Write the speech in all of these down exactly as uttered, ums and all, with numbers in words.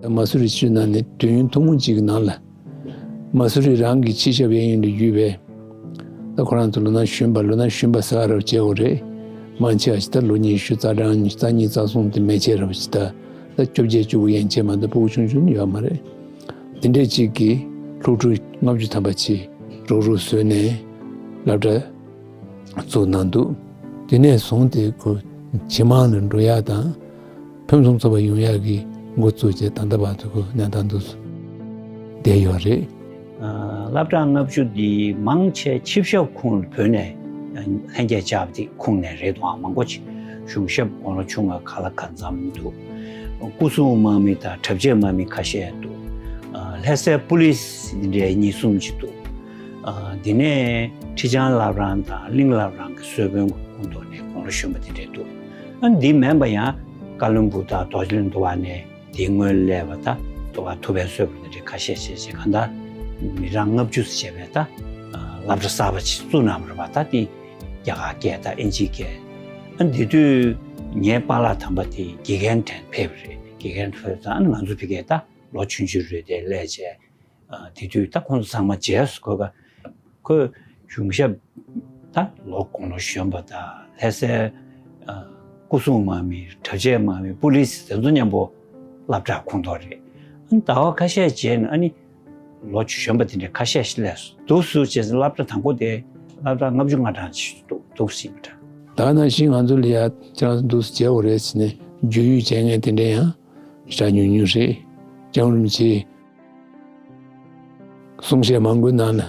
མ་སུ་རི་ཆུ་ནང་ནས་དུས་ཡུན་ཐུང་ངུ་གཅིག་གི་ནང་ལ། མ་སུ་རི་རང་གི་ཕྱི་ཞབས་གཡས་གཡོན་དུ་བརྒྱུད་པའི། ད་ཁོ་རང་ཚོ་ལོ་ན་གཞོན་པ་ལོ་ན་གཞོན་པ་ཟེར་བ་རབ་བྱས་འོ་རེད། མང་ཆེ་བ་ཞིག་ད་ལོ་ཉི་ཤུ་རྩ་གྲངས་རྩ་གཉིས་རྩ་གསུམ་དེ་མན་ཆད་རབ་ཞིག་ད། ད་བཅོ་བརྒྱད་བཅུ་དགུ་ཡན་ཆད་མ་གཏོགས་ཕྲུ་གུ་ཆུང་ཆུང་ཡོད་མ་རེད། དེ་འདྲས་གཅིག་གིས་སློབ་ཕྲུག་ལྔ་བཅུ་ཐམ་པ་ཅིག་རོགས་རོགས་བཟོས་ནས་སློབ་གྲྭ་བཙུགས་གནང་འདུག་དེ་ནས་བཟུང་སྟེ་ཁོ་ཇེ་མང་ལ་འགྲོ་ཡག་དང་། ཕུན་སུམ་ཚོགས་པ་ཡོང་ཡག་གི་འགོ་བཙུགས་བྱས་ད་ལྟ་བར་དུ་ཁོ་གནས་སྟངས་འདུག་བསྡད་ཡོད་རེད། ཨ། སློབ་གྲྭ་ལྔ་བཅུ་འདི་མང་ཆེ་ཆིབས་ཞབས་ཁོངས་ལ་བོད་ནས་ལྷན་རྒྱས་བཅར་བ་དེ་ཁོངས་ནས་རེད་འདུག་མང་པོ་ཅིག་གཞུང་ཞབས་དགུང་ལོ་ཆུང་བ་ག་ལ་གང་འཚམ་འདུག་སྐུ་སྲུང་དམག་མི་དང་དྲག་ཆས་དམག་མི་ཁ་ཤས་འདུག་ཨ། ལྷ་སའི་པུ་ལིས་འདི་འདྲའི་གཉིས་གསུམ་ཅིག་འདུག་ཨ། འདི་ནས་ཁྲི་བྱང་བླ་བྲང་དང་གླིང་བླ་བྲང་གི་གསོལ་དཔོན་ཁོངས་གཏོགས་ནས་དགུང་ལོ་གཞོན་པ་དེ་འདྲས་འདུག་ཨ། འདི་མིན་པ་ཡང་ཀ་ལོན་སྦུག་དང་རྡོ་རྗེ་གླིང་དུ་བ་ནས་དེའི་སྔོན་སླེབས་པ་ད་དུ་བ་ཐུབ་པའི་གསོལ་དཔོན་དེ་འདྲས་ཁ་ཤས་བྱས་བྱས་གང་ལྟར་མི་གྲངས་ལྔ་བཅུ་ཙམ་བྱས་པའི་ད་སློབ་གྲྭ་གསར་པ་ཅིག་བཙུགས་གནང་བ་རེད་པ། ད་དེ་རྒྱ་གར་སྐད་དང་ཨིན་ཇིའི་སྐད། ཨ། འདི་དུས་ངའི་པཱ་ལགས་དམ་པ་དེ་དགེ་རྒན་དྲན་ཕེབས་པ་རེད། དགེ་རྒན་ཕེབས་ཙང་ང་ཚོ་ཕ་གིར་ད་ལོ་ཆུང་ཆུང་རེད་དེ་སླེབས་བྱས། ཨ། དེ་དུས་ད་ཁོང་ཚོ་ཚང་མ་རྗེས་སུ་གོ་ག་ཁོས་གཞུང་ཞབས་ད་ལོ་དགུང་ལོ་གཞོན་པ་དང་ལྷ་སའི་ཨ་སྐུ་སྲུང་དམག་མི་དྲག་ཆས་དམག་མི་པུ་ལིས་དེ་ཚོ་མཉམ་པོ་སློབ་གྲྭ་ཁོངས་གཏོགས་རེད། ཨ་ནི་ཟླ་བ་ཁ་ཤས་རྗེས་ནས་ཨ་ནི་ལོ་གཞོན་པ་དེ་འདྲ་ཁ་ཤས་ཤིག་སླེབས་སོང་འདུག་སུ་བྱས་ཙང་སློབ་གྲྭ་དང་པོ་དེ་སློབ་གྲྭ་ལྔ་བཅུ་ང་གྲངས་ཅིག་འདུག་འདུག་ཟིན་པ་འདྲ། ད་ནང་བཞིན་ང་ཚོ་ལ་ཡ་ཁྱེད་རང་ཚོ་འདུག་སུ་བྱས་འོ་རེད་ཟེར་ནས་བརྗོད་ཡུལ་བྱེད་མཁན་དེ་འདྲ་ཡང་ཞེ་དྲག་ཉུང་ཉུང་རེད། ལྕམ་རིན་པོ་ཆེ། གསུང་བཤད་མང་པོའི་ནང་ལ་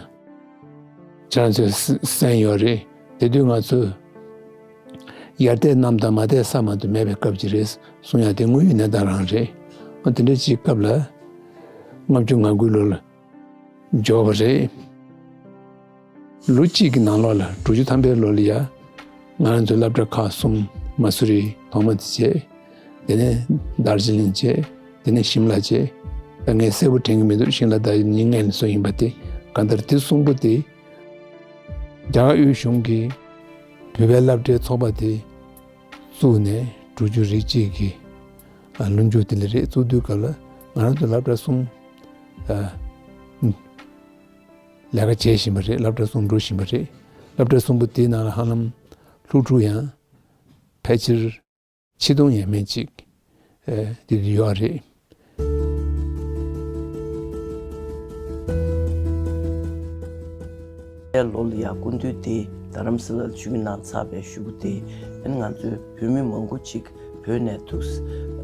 ཁྱེད་རང་ཚོས་གསན་ཡོད་རེད། དེ་དུས་ང་ཚོས་ཡར་བལྟས་གནམ་དང་མར་བལྟས་ས་མ་གཏོགས་མེད་པའི་སྐབས་ཅིག་རེད་གསུང་ཡག་དེ་དངོས་ཡོད་གནས་སྟངས་རང་རེད། འོ་དེ་འདྲ་ཅིག་སྐབས་ལ་ལྔ་བཅུ་ང་དགུའི་ལོ་ལ་འབྱོར་བ་རེད། ལོ་གཅིག་གི་ནང་ལོགས་ལ་དྲུག་ཅུ་ཐམ་པའི་ལོ་ལ་ཡ་ང་རང་ཚོའི་སློབ་གྲྭ་ཁག་གསུམ། མ་སུ་རི་ཐོག་མ་དེ་བྱས། དེ་ནས་དར་ཇི་ལིང་བྱས། དེ་ནས་ཤིམ་ལ་བྱས། ད་ངས་གསལ་པོ་དྲན་གྱི་མི་འདུག་ཤིམ་ལ་དར་ཇི་ལིང་སྔོན་ནས་སོང་ཡིན་པ་དེ། གང་ལྟར་དེ་གསུམ་པོ་དེ་རྒྱ་གར་དབུས་གཞུང་གིས་བོད་པའི་སློབ་གྲྭའི་ཚོགས་པ་དེ་བཙུགས་ནས་དྲུག་ཅུ་རེ་གཅིག་གི་ལོ་མཇུག་དེ་ལ་རེད། བཙུགས་དུས་སྐབས་ལ་ང་རང་ཚོ་སློབ་གྲྭ་གསུམ་ལས་ཀ་བྱེད་བཞིན་པ་རེད། སློབ་གྲྭ་གསུམ་འགྲོ་བཞིན་པ་རེད། སློབ་གྲྭ་གསུམ་པོ་དེའི་ནང་ལ་ཧ་ལམ་སློབ་ཕྲུག་ཡང་ཕལ་ཆེར་ཆིག་སྟོང་ཡས་མས་ཅིག་དེ་དུས་ཡོད་རེད། ལོ་ལ་ཡ་སྐུ་མདུན་དེ་རྡ་རམ་ས་ལར་ཆིབས་བསྒྱུར་གནང་ཚར་བའི་གཞུག་གུ་དེ་ཨ་ནི་ང་ཚོའི་བོད་མི་མང་པོ་ཅིག་བོད་ནས་ཐུགས་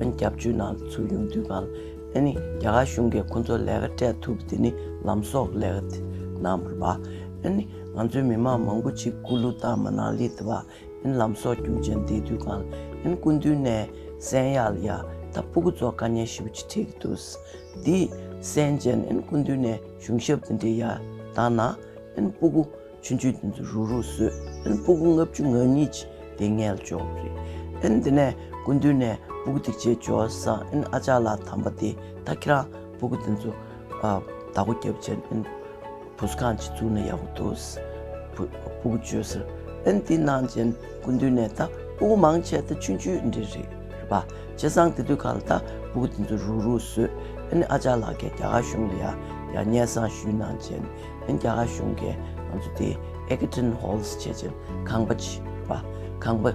ཨ་ནི་སྐྱབས་བཅོལ་ནང་ཚུར་ཡོང་དུས་གང་ཨ་ནི་རྒྱ་གར་གཞུང་གིས་ཁོ་ཚོར་ལས་ཀ་སྤྲད་ཐུབ་དེ་ནི་ལམ་གསོག་ལས་ཀ་དེ་གནང་བ་རེད་པ། ཨ་ནི་ང་ཚོའི་མི་མང་མང་པོ་ཅིག་ཀུ་ལུ་དང་མ་ན་ལི་དེ་བ། ཨ་ནི་ལམ་གསོག་རྒྱུག་ཅན་དེ་དུས་གང་ཨ་ནི་སྐུ་མདུན་ནས་གསན་ཡག་ལ་ཡ་ད་སྤུ་གུ་ཚོ་དཀའ་ངལ་ཞེ་པོ་ཅིག་འཕྲད་ཀྱི་འདུག་འདི་གསན་ཅན་ཨ་ནི་སྐུ་མདུན་ནས་གཞུང་ཞབས་དེ་འདྲའི་ཡ་བཏང་ན་ཨ་ནི་སྤུ་གུ་ཆུང་ཆུང་དེ་ཚོ་རུག་རུག་བཟོས། ཨ་ནི་སྤུ་གུ་ལྔ་བཅུ་ང་གཉིས་ཅིག་དེ་སྔོན་ལ་འབྱོར་བ་རེད། ཨ་ནི་དེ་ནས་སྐུ་མདུན་ནས་སྤུ་གུ་དེ་བྱས་འབྱོར་ས་ཨ་ནི་ཨ་ཅག་ལགས་དམ་པ་དེ་ད་ཁྱེད་རང་སྤུ་གུ་དེ་ཚོ་ཨ་བདག་པོ་རྒྱབ་བྱས་ཨ་ནི་བུ་གསོ་ཁང་ཅིག་བཙུགས་ན་ཡག་པོ་འདུག་སྤུ་སྤུ་གུ་བཅོལ་སར། ཨ་ནི་དེ་གནང་བྱས་སྐུ་མདུན་ནས་ད་སྤུ་གུ་མང་ཆེ་ད་ཆུང་ཆུང་འདྲ་རེད་རེད་པ། བྱས་ཙང་དེ་དུས་གང་ལ་ད་སྤུ་གུ་དེ་ཚོ་རུག་རུག་བཟོས། ཨ་ནི་ཨ་ཅག་ལགས་ཀྱིས་རྒྱ་གར་གཞུང་ལ་ཡ་ཡ་སྙན་སེང་ཞུས་གནང་བྱས། ཨ་ནི་རྒྱ་གར་གཞུང་གིས་ང་ཚོ་དེ་Egerton Halls བྱས་བྱས་ཁང་པ་ཅིག་རེད་པ། ཁང་པ་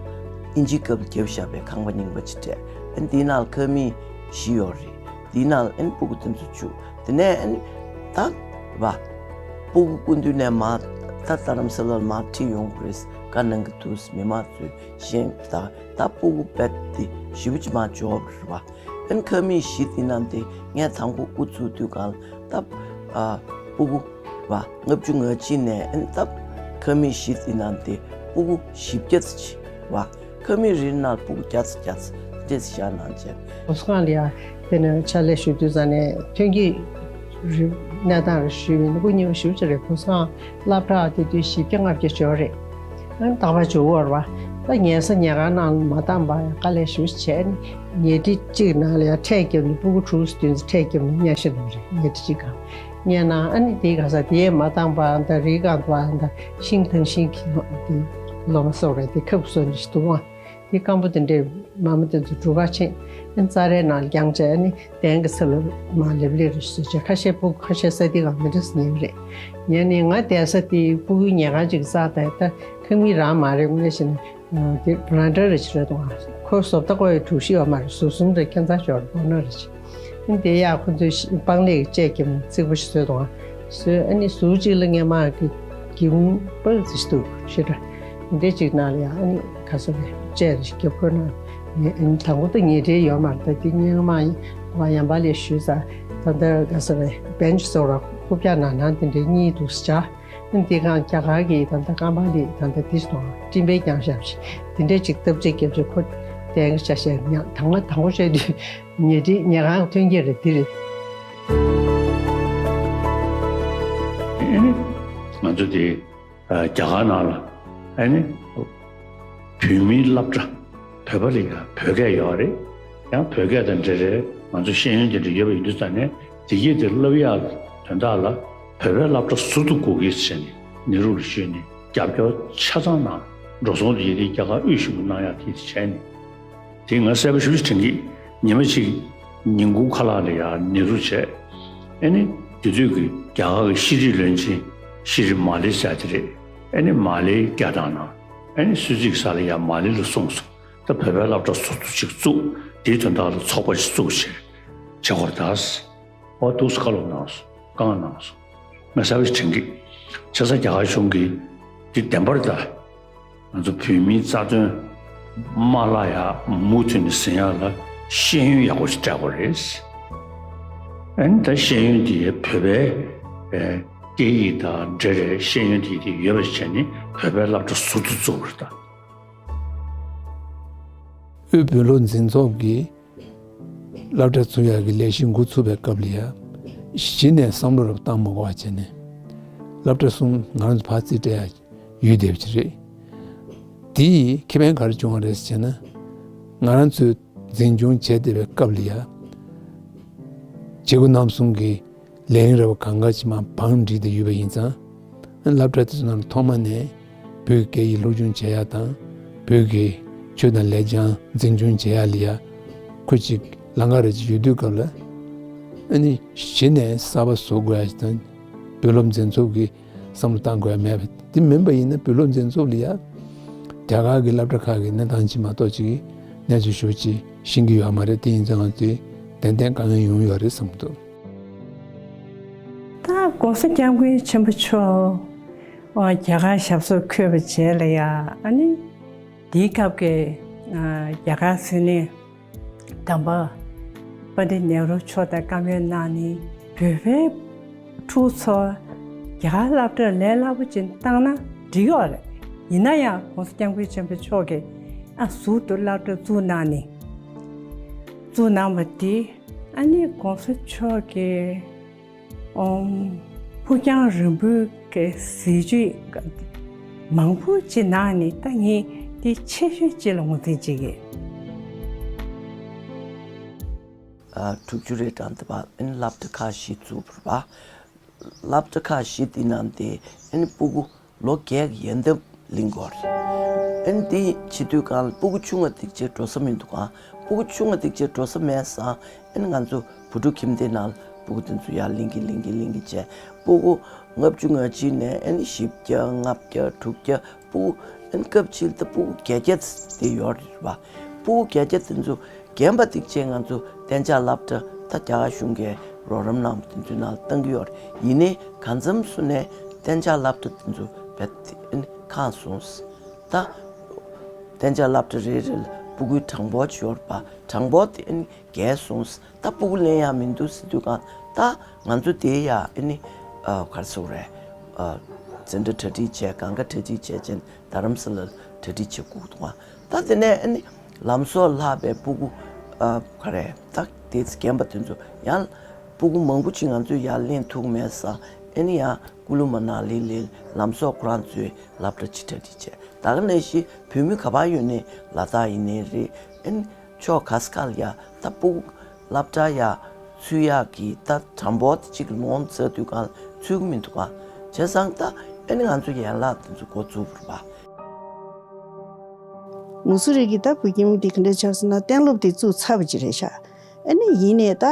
ཨིན་ཇིའི་སྐབས་ལ་བརྒྱབ་བཞག་པའི་ཁང་པ་རྙིང་པ་ཅིག་སྤྲད། ཨ་ནི་དེའི་ནང་ལ་ཁང་མིག་བཞི་ཡོད་རེད། དེའི་ནང་ལ་ཨ་ནི་སྤུ་གུ་དེ་ཚོ་བཅུག་དེ་ནས་ཨ་ནི་ད་རེད་པ། སྤུ་གུ་སྐུ་མདུན་ནས་མར་ད་རྡ་རམ་ས་ལར་མར་ཁྲིད་ཡོང་དགོས་རེད་བཀའ་གནང་གི་འདུག་མི་མང་ཚོས་ཤེས་ད་ད་སྤུ་གུ་རྦད་དེ་ཞེ་པོ་ཅིག་མར་འབྱོར་བ་རེད་པ། ཨ་ནི་ཁང་མིག་བཞི་དེ་ནང་དེ་ངས་དང་པོ་དབུ་ཚུགས་དུས་གང་ལ་ད་ཨ་སྤུ་གུ་རེད་པ་ལྔ་བཅུ་ང་གཅིག་ནས་ཨ་ནི་ད་ཁང་མིག་བཞི་དེ་ནང་དེ་སྤུ་གུ་བཞི་བརྒྱ་ཙམ་ཅིག་རེད་པ། ཁང་མིག་རེའི་ནང་སྤུ་གུ་བརྒྱ་ཙམ་བརྒྱ་ཙམ་དེ་འདྲས་བཞག་གནང་བྱས། བུ་གསོ་ཁང་ལ་ཡ་དེ་ནས་ཕྱག་ལས་ཞུ་དུས་ཙང་ནས་ཐོན་སྐྱེད་རིགས་གནས་སྟངས་རེ་ཞུས་པ་ཡིན་ན་སྐུ་ཉིད་ཞེ་པོ་ཅིག་རེད། བུ་གསོ་ཁང་སློབ་གྲྭ་དེ་དུས་བཞི་བརྒྱ་ལྔ་བརྒྱ་འབྱོར་རེད། ཨ་ནི་རྟག་པར་འབྱོར་བ་རེད་པ། ད་ཉལ་ས་ཉལ་ཁང་ནང་ལ་མ་བཏང་བར་ཡང་དཀའ་ལས་ཞེ་པོ་ཅིག་བྱས། ཨ་ནི་ཉལ་ཁྲི་གཅིག་ནང་ལ་ཡ་ཁྲལ་བརྒྱབ་ནས་སྤུ་གུ་དྲུག་བདུན་ཙམ་ཁྲལ་བརྒྱབ་ནས་གཉའ་ཤིང་བཏང་རེད། ཉལ་ཁྲི་གཅིག་གང་། ངས་ན་ཨ་ནི་དེའི་ག་ས་དེའི་མ་བཏང་པ་ད་རི་སྒང་དུ་ཨ་ད་ཤིང་ཐང་ཤིང་གི་ལོ་མ་སོགས་རེད་དེ་ཁབ་སོགས་ནི་ཞིག་འདུག་ཨ། དེ་སྐམ་པོ་དེ་འདྲས་མ་མོ་དེ་ཚོ་གྲུ་ཁ་ཕྱིན། ཨ་ནི་རྩྭ་རའི་ནང་ལ་བརྒྱངས་བྱས། ཨ་ནི་གདན་གྱི་ས་ལ་མར་ལེབ་ལེབ་རེ་བཟོས་བྱས། ཁ་ཤས་སྤུ་གུ་ཁ་ཤས་ས་དེ་གང་མི་འདྲ་ཟེར་ཉན་གི་རེད། ཉན་ནས་ང་བསྡད་ས་དེ་སྤུ་གུའི་ཉལ་ཁང་ཅིག་རྩ་དང་ད་ཁང་མིག་རང་མ་རེད། དངོས་གནས་བྱས་ན་དེ་བྷ་རན་ཌ་རེ་ཅིག་རེད་འདུག་ཨ། ཁོ་བཟོ་ལྟ་ཁོ་ཡི་གྲུ་བཞི་ཡོད་མ་རེད། ཟུར་གསུམ་རེ་ཁྱད་མཚར་ཞོར་སྒོ་ན་རེ་ཅིག་ཨ་ནི་དེ་ཡག་ཁོ་ཚོས་ཤི་སྤང་ལེབ་ཀྱི་ལྕེ་རྒྱབ་ནས་རྩིག་པ་ཞིག་བཟོས་འདུག་ཨ། བཟོས། ཨ་ནི་ཟུར་གཅིག་ལ་སྔས་མ་གི་སྒེའུ་ཁུང་པར་ཙི་ཞིག་འདུག་ཤི་འདྲ། དེ་འདྲས་ཅིག་ནང་ལ་ཡང་ཨ་ནི་ག་ས་རེ་ལྕེ་རེ་ཞིག་རྒྱབ་ཁོ་ན། ངས་ཨ་ནི་དང་པོ་ད་ཉལ་ཁྲི་ཡོད་མ་རེད། ད་དེ་སྔས་མ་ཡིན་པ་ཡན་པ་ལས་ཞུས་ཙང་ད་ལྟ་ག་ས་རེ་བེན་ཆི་བཟོ་ར་ཁུག་ཀྱག་ནང་ནང་དེ་འདྲས་གཉིས་འདུག་ཟེར་བྱ། ཨ་ནི་དེ་གང་རྒྱ་གར་གྱི་ད་ལྟ་ཀམ་པ་ལི་ད་ལྟ་དེ་སོང་སྤྲིན་པའི་རྒྱང་ཤར་ཞིག་དེ་འདྲས་ཅིག་སྟབས་ཅིག་རྒྱབ་ཅིག་ཁོ་དེ་འདྲས་ཆ་བཞག་ཉག་དང་པོ་དང་པོ་བཤད་དུས། ཉལ་ཁྲི་ཉལ་ཁང་ཐོན་སྐྱེད་རེད་འདི་རེད། ཨེ་ནི་ང་ཚོ་དེ་རྒྱ་གར་ནང་ལ་ཨེ་ནི་བོད་མིའི་སློབ་གྲྭ་བོད་པ་ལ་ཡང་བོད་སྐད་ཡོད་རེད། ཡང་བོད་སྐད་དང་འབྲེལ་བའི་ང་ཚོ་ཤེས་ཡོན་དེ་འདྲ་ཡོད་པ་ཡིན་དུས་ཙང་ནས་དེ་གས་དེ་བསླབ་ཡག་དོན་དག་ལ་བོད་པའི་སློབ་གྲྭ་ཟུར་དུ་དགོས་ཀྱི་ཟེར་ནས་ནེ་རུ་ལ་ཞུས་ནས་རྒྱབ་སྐྱོར་ཆ་ཚང་གནང་། འགྲོ་སོང་དེ་ཡིན་དེ་རྒྱ་གར་དབུས་གཞུང་གིས་གནང་ཡག་དེ་བྱས་ནས། དེ་ང་གསལ་པོ་ཞེ་པོ་ཅིག་དྲན་གི། ཉི་མ་གཅིག་ཉིན་གུང་ཁ་ལག་ལ་ཡར་ནེ་རུ་བྱས། ཨེ་ནི་དེ་དུས་ཀྱི་རྒྱ་གར་གྱི་ཤེས་རིག་བློན་ཆེན་ཤི་རི་མ་ལེ་ཟེར་དེ་རེད། ཨེ་ནི་མ་ལེ་རྒྱ་དང་ནང་། ཨེ་ནི་སུད་སི་གི་ས་ལ་ཡར་མ་ལེ་ལ་སོང་སོང་། ད་བོད་པའི་སློབ་གྲྭ་ཟུར་དུ་ཅིག་བཙུགས། དེའི་དོན་དག་ལ་ཚོགས་པ་ཞིག་བཙུགས་བྱས་བྱེད་དགོས་རེད་ད། ཨོ་འདུག་སེ་བཀའ་སློབ་གནང་སོང་། བཀའ་མངགས་གནང་སོང་། ང་གསལ་པོ་ཞིག་དྲན་གི། བྱས་ཙང་རྒྱ་གར་གཞུང་གིས་འདི་བདེན་པར་ད། ང་ཚོ་བོད་མིའི་རྩ་དོན་མ་བརླག་ཡག་མུ་མཐུད་ནས་ཟིན་ཡག་ལ་ཤེས་ཡོན་ཡག་པོ་ཞིག་སྤྲད་དགོས་རེད། ཨ་ནི་ད་ཤེས་ཡོན་དེ་བོད་པའི་ཨེ་སྐད་ཡིག་དང་འབྲེལ་བའི་ཤེས་ཡོན་དེ་དེ་ཡོད་པ་ཞིག་བྱས་ནས་བོད་པའི་སློབ་གྲྭ་ཟུར་དུ་བཙུགས་པ་རེད་ད། དབུས་བོད་སློབ་འཛིན་ཚོགས་ཀྱིས་སློབ་གྲྭ་བཙུགས་ཡག་གི་ལས་གཞི་འགོ་ཚུགས་པའི་སྐབས་ལ་ཡ། གཞི་ནས་བསམ་བློ་རབ་བཏང་མ་དགོས་པ་བྱས་ནས། སློབ་གྲྭ་གསུམ་ང་རང་ཚོ་ཕར་རྩིས་སྤྲད་ཡག་ཡུལ་དེབ་ཅིག་རེད། དེ་ཡིས་ཁེ་ཕན་ག་རེ་བྱུང་བ་རེད་ཟེར་ན། ང་རང་ཚོས་འཛིན་སྐྱོང་བྱས་བསྡད་པའི་སྐབས་ལ་ཡ། བྱེད་སྒོ་རྣམ་གསུམ་གྱི་ལས་རིམ་རེ་བ་གང་ག་ཅིག་མར་བང་བསྒྲིགས་ཏེ་ཡོད་པ་ཡིན་ཙང་། སློབ་གྲྭ་དེ་ཚོ་ནང་ལ་ཐོག་མ་ནས་བོད་ཀྱི་སྐད་ཡིག་སློབ་སྦྱོང་བྱེད་ཡག་དང་། བོད་ཀྱི་ཆོས་དང་ལེགས་བྱང་འཛིན་སྐྱོང་བྱེད་ཡག་ལ་ཡ། ཁོ་ཅིག་ལམ་ཁ་རེ་ཅིག་ཡོད་དུས་སྐབས་ལ། ཨ་ནི་གཞི་ནས་གསར་པ་བཟོ་དགོས་ཡག་ཅིག་དང་། བོད་སློབ་འཛིན་ཚོགས་ཀྱིས་བསམ་བློ་བཏང་དགོས་ཡ་མེད་པ་དེ་མིན་པ་ཡིན་ན། བོད་སློབ་འཛིན་ཚོགས་ལ་ཡ་རྒྱ་གར་གྱི་སློབ་གྲྭ་ཁག་གི་གནས་སྟངས་ཅིག་མ་གཏོགས་ཅིག་གནས་ཚུལ་ཞེ་པོ་ཅིག་ཤེས་ཀྱི་ཡོད་མ་རེད། དེ་ཡིན་ཙང་ང་ཚོས་ཏན་ཏན་དཀའ་ངལ་ཡོང་ཡོད་རེད་བསམ་གྱི་འདུག་ད་༸གོང་ས་༸སྐྱབས་མགོན་ཆེན་པོ་མཆོག་རྒྱ་གར་ཞབས་སོར་འཁོད་པའི་རྗེས་ལ་ཡ། ཨ་ནི་དེའི་སྐབས་ཀྱི་རྒྱ་གར་ཟི་ལིང་དམ་པ་པཎྜི་ཏ་ནེ་རུ་མཆོག་དང་བཀའ་མོལ་གནང་ནས། བོད་པའི་ཕྲུ་གུ་ཚོ་རྒྱ་གར་སློབ་གྲྭར་ལས་སླ་པོ་ཅིག་བཏང་ན་འགྲིག་ཡོད་རེད། ཡིན་ན་ཡང་༸གོང་ས་༸སྐྱབས་མགོན་ཆེན་པོ་མཆོག་གིས་ཨ་ཟུར་དུ་སློབ་གྲྭ་བཙུགས་གནང་ནས། བཙུགས་གནང་བ་དེ་ཨ་ནི་༸གོང་ས་མཆོག་གིས་ཨོམ་ཕུགས་རྒྱང་རིང་པོའི་གི་གཟི་བརྗིད་མང་པོ་ཅིག་གནང་ནས། ད་ངས་དེ་ཆེ་ཤོས་ཅིག་ལ་ངོས་འཛིན་བྱེད་ཀྱི། ཨ་དྲུག་ཅུ་རེ་གྲངས་དེ་བ་ཨ་ནི་སློབ་གྲྭ་ཁག་བཞི་བཙུགས་པ་རེད་པ། སློབ་གྲྭ་ཁག་བཞི་དེ་ནང་དེ་ཨ་ནི་སྤུ་གུ་ལོ་བརྒྱད་ཀྱི་ཡན་འདབ་ལེན་གྱི་ཡོད་རེད། ཨ་ནི་དེ་བྱེད་དུས་སྒང་ལ་སྤུ་གུ་ཆུང་བ་དེ་ཅིག་འགྲོ་ས་མི་འདུག་ག་སྤུ་གུ་ཆུང་བ་དེ་ཅིག་འགྲོ་ས་མེད་ཙང་། ཨ་ནི་ང་ཚོ་བུ་ཕྲུག་ཁྱིམ་སྡེ་ནང་ལ་སྤུ་གུ་དེ་ཚོ་ཡར་ལེན་གྱི་ལེན་གྱི་ལེན་གྱི་བྱས། སྤུ་གུ་ལྔ་བཅུ་ང་གཅིག་ནས་ཨ་ནི་བཞི་བརྒྱ་ལྔ་བརྒྱ་དྲུག་བརྒྱ། སྤུ་གུ་ཨ་ནི་སྐབས་གཅིག་ལ་ད་སྤུ་གུ་བརྒྱད་བརྒྱ་དེ་ཡོད་རེད་པ། སྤུ་གུ་བརྒྱད་བརྒྱ་དེ་ཚོ་རྒན་པ་དེ་ཅིག་ང་ཚོ་གཏན་འཇགས་སློབ་གྲྭ་ད་རྒྱ་གར་གཞུང་གིས་རོགས་རམ་གནང་བ་དེ་ཚོའི་ནང་ལ་བཏང་གི་ཡོད་རེད། ཡིན་ནའི་གང་འཚམ་སུ་ནས་གཏན་འཇགས་སློབ་གྲྭ་དེ་ཚོ་བེད་ཨ་ནི་ཁེངས་སོང་། ད་གཏན་འཇགས་སློབ་གྲྭ་རེ་རེ་ལ་སྤུ་གུའི་གྲངས་འབོར་ཅིག་ཡོད་རེད་པ། གྲངས་འབོར་དེ་ཨ་ནི་བརྒལ་སོང་། ད་སྤུ་གུ་ལེན་ཡག་མི་འདུག་ཟེར་དུས་སྒང་ད་ང་ཚོ་དེ་ཡ་ཨ་ནི་ཨ་ག་རེ་ཟེར་དགོས་རེད། ཨ་འཛིན་གྲྭ་གྲ་སྒྲིག་བྱས། སྒང་ག་གྲ་སྒྲིག་བྱས་བྱས་རྡ་རམ་ས་ལར་གྲ་སྒྲིག་བྱེད་དགོས་འདུག་ག་ད་དེ་ནས་ཨ་ནི་ལམ་སང་ལྷག་པའི་སྤུ་གུ་ཨ་ག་རེ་ད་དེ་རྒན་པ་དེ་ཚོ་ཡང་སྤུ་གུ་མང་པོ་ཅིག་ང་ཚོས་ཡར་ལེན་ཐུབ་མེད་ཙང་། ཨ་ནི་ཡང་ཀུ་ལུ་མ་ན་ལི་ལ་ལམ་སང་ཁོ་རང་ཚོའི་སློབ་གྲྭ་ཅིག་གྲ་སྒྲིག་བྱས། ད་ག་ནང་བཞིན་བོད་མི་ག་པར་ཡོད་ནའི་ལ་དྭགས་ཡིན་ནའི་རེད། ཨ་ནི་ཕྱོགས་ག་ས་ག་ལ་ཡ་ད་སྤུ་གུ་སློབ་གྲྭ་ཡ་ཚུད་ཡག་གི་ད་གྲངས་འབོར་དེ་གཅིག་ལོངས་སྤྱད་དུས་སྒང་ལ་ཚུད་ཀྱི་མི་འདུག་ག་བྱས་ཙང་ད་ཨ་ནི་ང་ཚོ་ཡན་ལག་དེ་ཚོ་འགོ་བཙུགས་པ་རེད་པ། མུ་སུ་རི་གི་ད་བོད་ཁྱིམ་དེ་ག་འདྲ་ཆགས་སོང་ན་གཏན་སློབ་དེ་བཙུགས་ཚར་བ་ཅིག་རེད་ཤག་ཨ་ནི་ཡིན་ནའི་ད་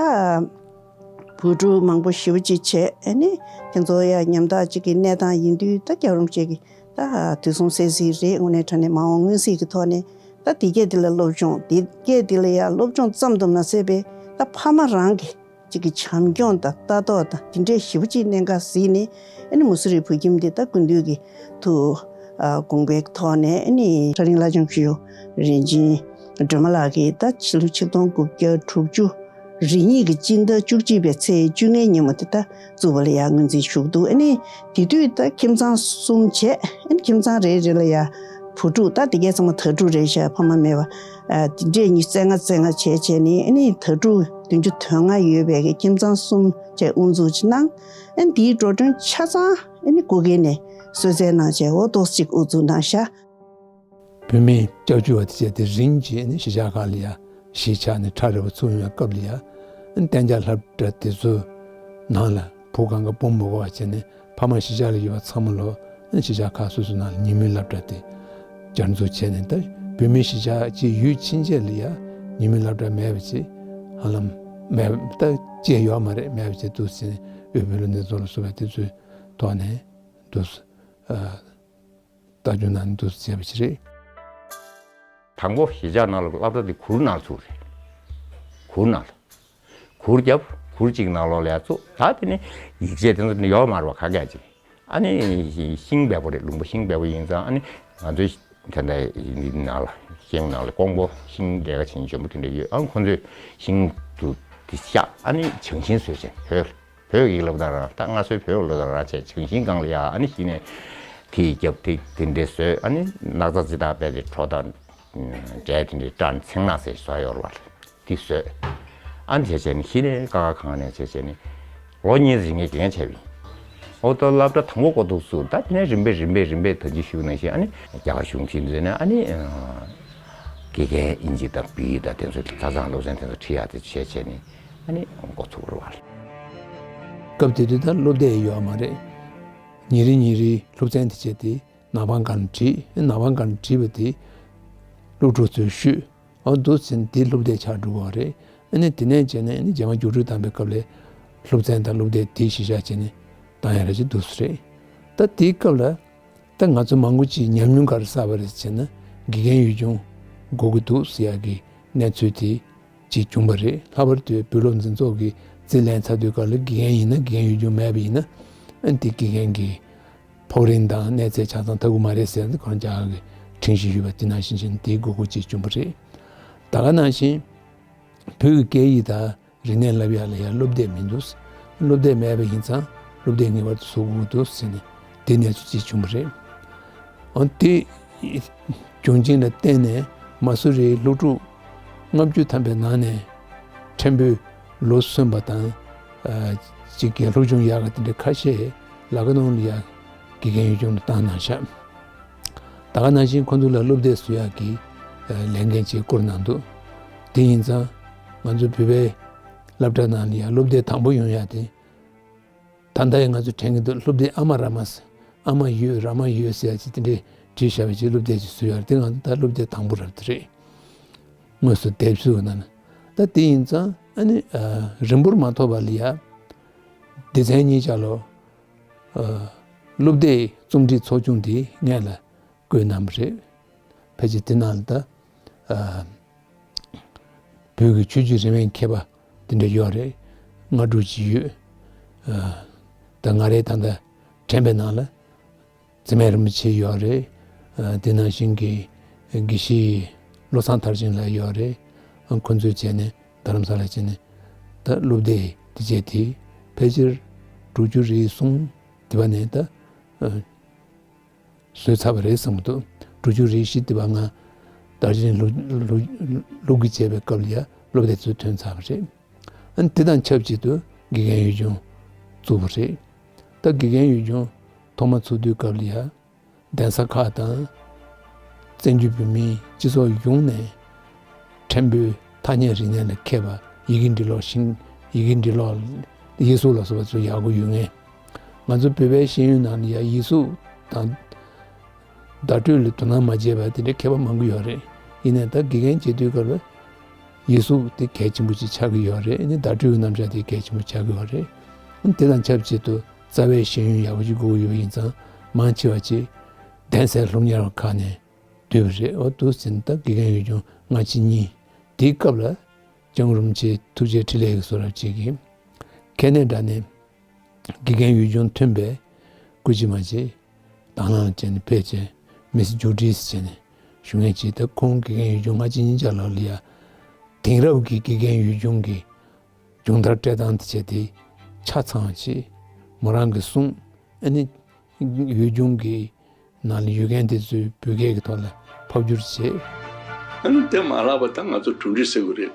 བོད་ཕྲུག་མང་པོ་ཞེ་པོ་ཅིག་བྱས། ཨ་ནི་དེ་ཚོ་ཡང་ཉམ་ཐག་ཅིག་གི་གནས་སྟངས་ཡིན་དུས། ད་རྒྱལ་རོང་བཅས་ཀྱི་ད་དུས་སོང་གསལ་གཟིགས་རེད། དངོས་གནས་དྲང་གནས་མ་འོངས་མངོན་གསལ་གྱི་ཐོག་ནས་ད་དེ་སྐད་དེ་ལ་སློབ་སྦྱོང་། དེ་སྐད་དེ་ལ་ཡང་སློབ་སྦྱོང་ཙམ་དུ་མ་ཟད་པའི་ད་ཕ་མ་རང་གི་ཅིག་གི་བྱམས་སྐྱོང་དང་ལྟ་རྟོག་དང་དེ་འདྲའི་ཞེ་པོ་ཅིག་གནད་འགག་གཟིགས་ནས། ཨ་ནི་མུ་སུ་རི་བོད་ཁྱིམ་དེ་ད་སྐུ་མདུན་གྱི་ཐུགས་དགོངས་པའི་ཐོག་ནས། ཨ་ནི་ཁྲ་རིང་བླ་བྱང་ཆོས་འབྱོར་རིན་ཆེན་སྒྲོལ་མ་ལགས་ཀྱིས་ད་ཕྱི་ལོ་ཆིག་སྟོང་དགུ་བརྒྱ་དྲུག་ཅུ་རེ་གཉིས་ཀྱི་སྤྱི་ཟླ་བཅུ་གཅིག་པའི་ཚེས་བཅོ་ལྔའི་ཉིན་མོ་དེ་ད་བཙུགས་པ་ལ་ཡང་ངོས་འཛིན་ཞུ་གི་འདུག་ཨ་ནི་དེ་དུས་ད་ཁྱིམ་ཚང་གསུམ་བྱས། ཨ་ནི་ཁྱིམ་ཚང་རེ་རེ་ལ་ཡང་བུ་ཕྲུག་ད་དེ་གའི་ཚང་མ་དྭ་ཕྲུག་རེད་ཤག་ཕ་མ་མེད་པ། ཨ་དེ་འདྲས་ཉི་ཤུ་རྩ་ལྔ་རྩ་ལྔ་བྱས་བྱས་ནས། ཨ་ནི་དྭ་ཕྲུག་བདུན་ཅུ་དོན་ལྔ་ཡོད་པའི་གི་ཁྱིམ་ཚང་གསུམ་བཅས་དབུ་འཛུགས་ཅིག་གནང་། ཨ་ནི་དེའི་འགྲོ་གྲོན་ཆ་ཚང་ཨ་ནི་སྐུ་སྒེར་ནས་གསོལ་སྩལ་གནང་བྱས། འོ་ཏོག་ཙམ་ཅིག་དབུ་འཛུགས་གནང་ཤག་བོད་མིའི་སྐྱབས་བཅོལ་བ་དེ་བྱས་ཏེ་རིམ་གྱིས་ནི་གཞིས་ཆགས་ཁག་ལ་ཡ་གཞིས་ཆགས་ནས་ཁྲ་རལ་པོ་ཚུགས་ཡོང་བའི་སྐབས་ལ་ཡ། གཏན་འཇགས་སློབ་གྲྭ་དེ་ཚོའི་ནང་ལ་བུ་གང་ག་སྤུན་མི་དགོས་པ་བྱས་ནས་ཕ་མ་གཞིས་ཆགས་ལ་ཡོད་པ་ཚང་མ་ལོ་གཞིས་ཆགས་ཁག་སོ་སོའི་ནང་ལ་ཉིན་མོའི་སློབ་གྲྭ་དེ་བསྐྱར་འཛུགས་བྱས་ནས། ད་བོད་མིའི་གཞིས་ཆགས་ཀྱི་ཡུལ་ཕྱིན་ཆད་ལ་ཡ་ཉིན་མོའི་སློབ་གྲྭ་མེད་པ་ཅིག་ཧ་ལམ་མེད། ད་ཅི་ཡང་ཡོད་མ་རེད། མེད་པ་ཅིག་འདུག་ཟེར་ནས་དབུས་བོད་རིགས་སློབ་གཉེར་ཚོགས་ལ་སོགས་པའི་དེ་ཚོའི་ཐོག་ནས་འདུག་ཟེར། ལྟ་རྒྱུ་ནང་དུ་བྱས་པ་ཞིག་རེད། དང་པོ་གཞིས་ཆགས་ནང་ལ་སློབ་གྲྭ་དེ་གུར་ནང་ཚུགས་རེད། གུར་ནང་ལ། གུར་བརྒྱབ། གུར་གཅིག་ནང་ལོགས་ལ་ཡ་བཙུགས། ད་དེ་ནི་ཡིག་ཆ་དེ་ཚོ་ནི་ཡོད་མ་རེད་པ། ག་ག་ཅིག་ཨ་ནི་ཤིང་བལ་པོ་རེད། ལུང་པ་ཤིང་བལ་པོ་ཡིན་ཙང་། ཨ་ནི་ང་ཚོའི་དེ་འདྲ་ནང་ལ་ཤིང་ནང་ལ་ཀོང་པོ་ཤིང་ལས་ཀ་བྱེད་མཁན་འཇོན་པོ་དེ་འདྲ་ཡོད། ཨ་ཁོང་ཚོས་ཤིང་དུ་དེ་བཤགས། ཨ་ནི་བྱང་ཤིང་བཟོས་བྱས། བོད། བོད་ཀྱི་སློབ་དང་ར། ད་སྔ་སྲོལ་བོད་ཀྱི་སློབ་དང་ར་བྱས། བྱང་ཤིང་སྒང་ལ་ཡ་ཨ་ནི་གཞི་ནས་དེ་རྒྱབ་དེ་དེ་འདྲས་བཟོས། ཨ་ནི་སྣག་ཚ་ཙི་ཏག་རྦད་དེ་གྲོ་དང་འབྲས་དེ་འདྲས་བཀྲ་ནས་ཚེང་ནག་ཟེར་བཟོ་ཡོད་རེད་པ། དེ་བཟོས། ཨ་ནི་བྱས་བྱས་ནས་གཞི་ནས་ཀ་ཁ་གང་ནས་བྱས་བྱས་ནས་ལོ་གཉིས་རིང་གི་འགན་བྱས་པ་ཡིན། འོ་ད་སློབ་གྲྭ་དང་པོ་འགོ་འདུག་སུ། ད་དེ་ནས་རིམ་པས་རིམ་པས་རིམ་པས་ད་ཅི་ཞུས་ནང་བཞིན། ཨ་ནི་རྒྱ་གར་གཞུང་གིས་འཛིན་ནས། ཨ་ནི་དགེ་རྒན་དབྱིན་ཇི་དང་བོད་ཡིག་དང་དེ་ཚོ་ཆ་ཚང་སློབ་ཚན་དེ་ཚོ་ཁྲིད་ཡག་དེ་བྱས་བྱས་ནས། ཨ་ནི་འགོ་ཚུགས་རེད་པ། སྐབས་དེ་དུས་ད་སློབ་དེབ་ཡོད་མ་རེད། ཉིན་རེ་ཉིན་རེའི་སློབ་ཚན་དེ་བྱས་ཏེ་ནག་པང་སྒང་བྲིས། ནག་པང་སྒང་བྲིས་པ་དེ་སློབ་ཕྲུག་ཚོས་བཤུས། འོ་འདུག་ཟེར་ནས་དེ་སློབ་དེབ་ཆགས་འགྲོ་གི་རེད། ཨ་ནི་དེ་ནས་བྱས་ནས་ཨ་ནི་རྗེས་མ་རྒྱུགས་སྤྲོད་བཏང་པའི་སྐབས་ལ་སློབ་ཚན་དང་སློབ་དེབ་དེ་གཞི་བཞག་བྱས་ནས་བཏང་ཡག་རེ་ཅིག་འདུག་སེ་རེད། ད་དེའི་སྐབས་ལ་ད་ང་ཚོ་མང་པོ་ཅིག་ཉམས་མྱོང་ག་རེ་བསགས་པ་རེད་ཟེར་ན། དགེ་རྒན་ཡུལ་ལྗོངས་དགོས་ཀྱི་འདུག་ཟེར་ཡག་གི་གནས་ཚུལ་དེ་ཅིག་བྱུང་བ་རེད། ལྷག་པར་དུ་བོད་སློབ་འཛིན་ཚོགས་ཀྱི་རྩིས་ལེན་ཚར་དུས་སྐབས་ལ། དགེ་རྒན་ཡིན་ན་དགེ་རྒན་ཡུལ་ལྗོངས་མེད་པ་ཡིན་ན། ཨ་ནི་དེ་དགེ་རྒན་གྱི་ཕོགས་རིན་དང་གནས་ཚད་ཆ་ཚང་ཐོབ་ཀྱི་མ་རེད་ཟེར་ནས་གང་ཅག་གིས་ཁྲིམས་གཞི་ཞུས་པ་དེ་ནང་བཞིན་བྱས་ནས་དེའི་དགོས་མཁོ་ཅིག་བྱུང་བ་རེད། ད་ག་ནང་བཞིན་བོད་ཀྱི་སྐད་ཡིག་དང་རིག་གནས་བསླབ་ཡག་ལ་ཡང་སློབ་དེབ་མི་འདུག་སློབ་དེབ་མེད་པ་ཡིན་ཙང་སློབ་དེབ་ངེས་པར་དུ་བཟོ་དགོས་འདུག་ཟེར་ནས་དེ་གནས་ཚུལ་ཅིག་བྱུང་བ་རེད། འོ་དེ་བྱུང་རྐྱེན་ལ་བརྟེན་ནས་མ་སུ་རིའི་སློབ་ཕྲུག་ལྔ་བཅུ་ཐམ་པའི་ནང་ནས་ཕྲན་བུ་ལོ་སོན་པ་དང་། ཨ་ཅིག་གི་སློབ་སྦྱོང་ཡག་ག་དེ་འདྲ་ཁ་ཤས་ལ་ཁ་ནང་ལ་ཡ་དགེ་རྒན་ཡུལ་ལྗོངས་ལ་བཏང་གནང་ཤག་ད་ག་ནང་བཞིན་ཁོང་ཚོ་ལ་སློབ་དེབ་བཟོ་ཡག་གི་ཨ་ལས་འགན་ཅིག་བསྐུར་གནང་འདུག་དེ་ཡིན་ཙང་ང་ཚོ་བོད་པའི་སློབ་གྲྭ་ནང་ལ་ཡ་སློབ་དེབ་དང་པོ་ཡོང་ཡག་དེ། ད་ལྟ་ཡང་ང་ཚོ་དྲན་གྱི་འདུག་སློབ་དེབ་ཨ་མ་ར་མ་ཟེར། ཨ་མ་ཡོད་ར་མ་ཡོད་ཟེར་ཡག་ཅིག་དེ་འདྲའི་བྲིས་བཞག་པའི་ཅིག་སློབ་དེབ་ཅིག་བཟོས་ཡོད་རེད། དེ་ང་ཚོ་ད་སློབ་དེབ་དང་པོ་རེད་དེ་རེད། དངོས་སུ་དེབ་གཟུགས་ནང་ན། ད་དེ་ཡིན་ཙང་ཨ་ནི་ཨ་རིང་པོར་མ་ཐོགས་པ་ལ་ཡ་སྡེ་ཚན་གཉིས་ཆ་ལ་ཨ་སློབ་དེབ་རྩོམ་སྒྲིག་ཚོགས་ཆུང་དེ་སྔོན་ལ་བསྐོས་གནང་བ་རེད། ཕལ་ཆེར་དེ་ནང་ལ་ད་ཨ་བོད་ཀྱི་ཆོས་བརྒྱུད་རིས་མེད་མཁས་པ་དེ་འདྲ་ཡོད་རེད། ལྔ་དྲུག་ཅིག་ཡོད། ཨ་ད་ང་རའི་ད་ལྟ་དྲན་པའི་ནང་ལ་འཛིན་མེད་རིན་པོ་ཆེ་ཡོད་རེད། ཨ་དེ་ནང་བཞིན་གྱི་དགེ་བཤེས་བློ་བཟང་མཐར་ཕྱིན་ལགས་ཡོད་རེད། ཨ་ཁོང་ཚོས་བྱས་ནས་རྡ་རམ་ས་ལ་བྱས་ནས་ད་སློབ་དེབ་དེ་བྱས་ཏེ་ཕལ་ཆེར་དྲུག་ཅུ་རེ་གསུམ་དེ་བ་ནས་ད་ཨ་བཟོས་ཚར་བ་རེད་བསམ་གྱི་འདུག་དྲུག་ཅུ་རེ་བཞི་དེ་བ་ང་རྡོ་རྗེ་གདན་ལུགས་ཀྱི་བྱས་པའི་སྐབས་ལ་ཡ་སློབ་དེབ་ཚོ་ཐོན་ཚར་བ་རེད། ཨ་ནི་དེ་དང་ཆབས་ཅིག་ཏུ་དགེ་རྒན་ཡུལ་ལྗོངས་བཙུགས་པ་རེད། ད་དགེ་རྒན་ཡུལ་ལྗོངས་ཐོག་མ་ཚུགས་དུས་སྐབས་ལ་ཡ་གདན་ས་ཁག་དང་བཙན་བྱོལ་བོད་མིའི་སྤྱི་ཚོགས་ཡོངས་ནས་ཕྲན་བུ་ཐ་སྙད་རིག་གནས་ལ་མཁས་པ། ཡི་གེ་འབྲི་ཀློག་ཤེས། ཡི་གེ་འབྲི་ཀློག་ཡིག་གཟུགས་ལ་སོགས་པ་ཚོ་ཡག་པོ་ཡོད་མཁན། ང་ཚོ་བོད་པའི་ཤེས་ཡོན་ནང་ལ་ཡ་ཡིག་གཟུགས་དང་བརྡ་སྤྲོད་ལ་དོ་སྣང་མ་བྱས་པ་དེ་འདྲའི་མཁས་པ་མང་པོ་ཡོད་རེད། ཡིན་ནའི་ད་དགེ་རྒན་བྱེད་དུས་སྐབས་ལ་ཡིག་གཟུགས་དེ་གལ་ཆེན་པོ་ཅིག་ཆགས་ཀྱི་ཡོད་རེད། ཨ་ནི་བརྡ་སྤྲོད་ཀྱི་རྣམ་གཞག་དེ་གལ་ཆེན་པོ་ཆགས་ཀྱི་ཡོད་རེད། ཨ་ནི་དེ་དང་ཆབས་ཅིག་ཏུ་རྩ་བའི་ཤེས་ཡོན་ཡག་པོ་ཅིག་དགོས་ཀྱི་ཡོད་ཡིན་ཙང་མང་ཆེ་བ་ཅིག་གདན་སའི་སློབ་གཉེར་བ་ཁག་ནས་བསྡུས་པ་རེད། འོ་འདུག་ཟིན་ད་དགེ་རྒན་ཡུལ་ལྗོངས་སྔ་ཕྱི་གཉིས། དེའི་སྐབས་ལ་སྐྱབས་མགོན་རིན་པོ་ཆེ་ཐུགས་རྗེ་ཕྲིན་ལས་ཀྱི་གསོལ་རས་ཅིག་གིས་ཁ་ནས་འདྲ་ནས་དགེ་རྒན་ཡུལ་ལྗོངས་མཐུན་པའི་སྐུ་ཕྱི་མ་ཅིག་དང་བླངས་བྱས་ནས་ཕེབས་བྱས་མི་སི་ཇོ་ཌི་སི་བྱས་ནས་བཞུགས་མཁན་ཅིག་ད་ཁོང་དགེ་རྒན་ཡུལ་ལྗོངས་སྔ་ཕྱི་གཉིས་ཆ་ལ་ལ་ཡ་དེང་རབས་ཀྱི་དགེ་རྒན་ཡུལ་ལྗོངས་ཀྱི་སྦྱོང་བརྡར་སྤྲད་སྟངས་དེ་བྱས་ཏེ་ཆ་ཚང་བ་ཅིག་མོ་རང་གིས་གསུངས། ཨ་ནི་ཡུལ་ལྗོངས་ཀྱི་ནང་ལ་ཡོད་མཁན་དེ་ཚོའི་བོད་སྐད་ཀྱི་ཐོག་ལ་ཕབ་བསྒྱུར་བྱས། ཨ་ནི་དེ་མ་ལྷག་པ་ད་ང་ཚོ་གྲུབ་འབྲས་ཟེར་དགོས་རེད།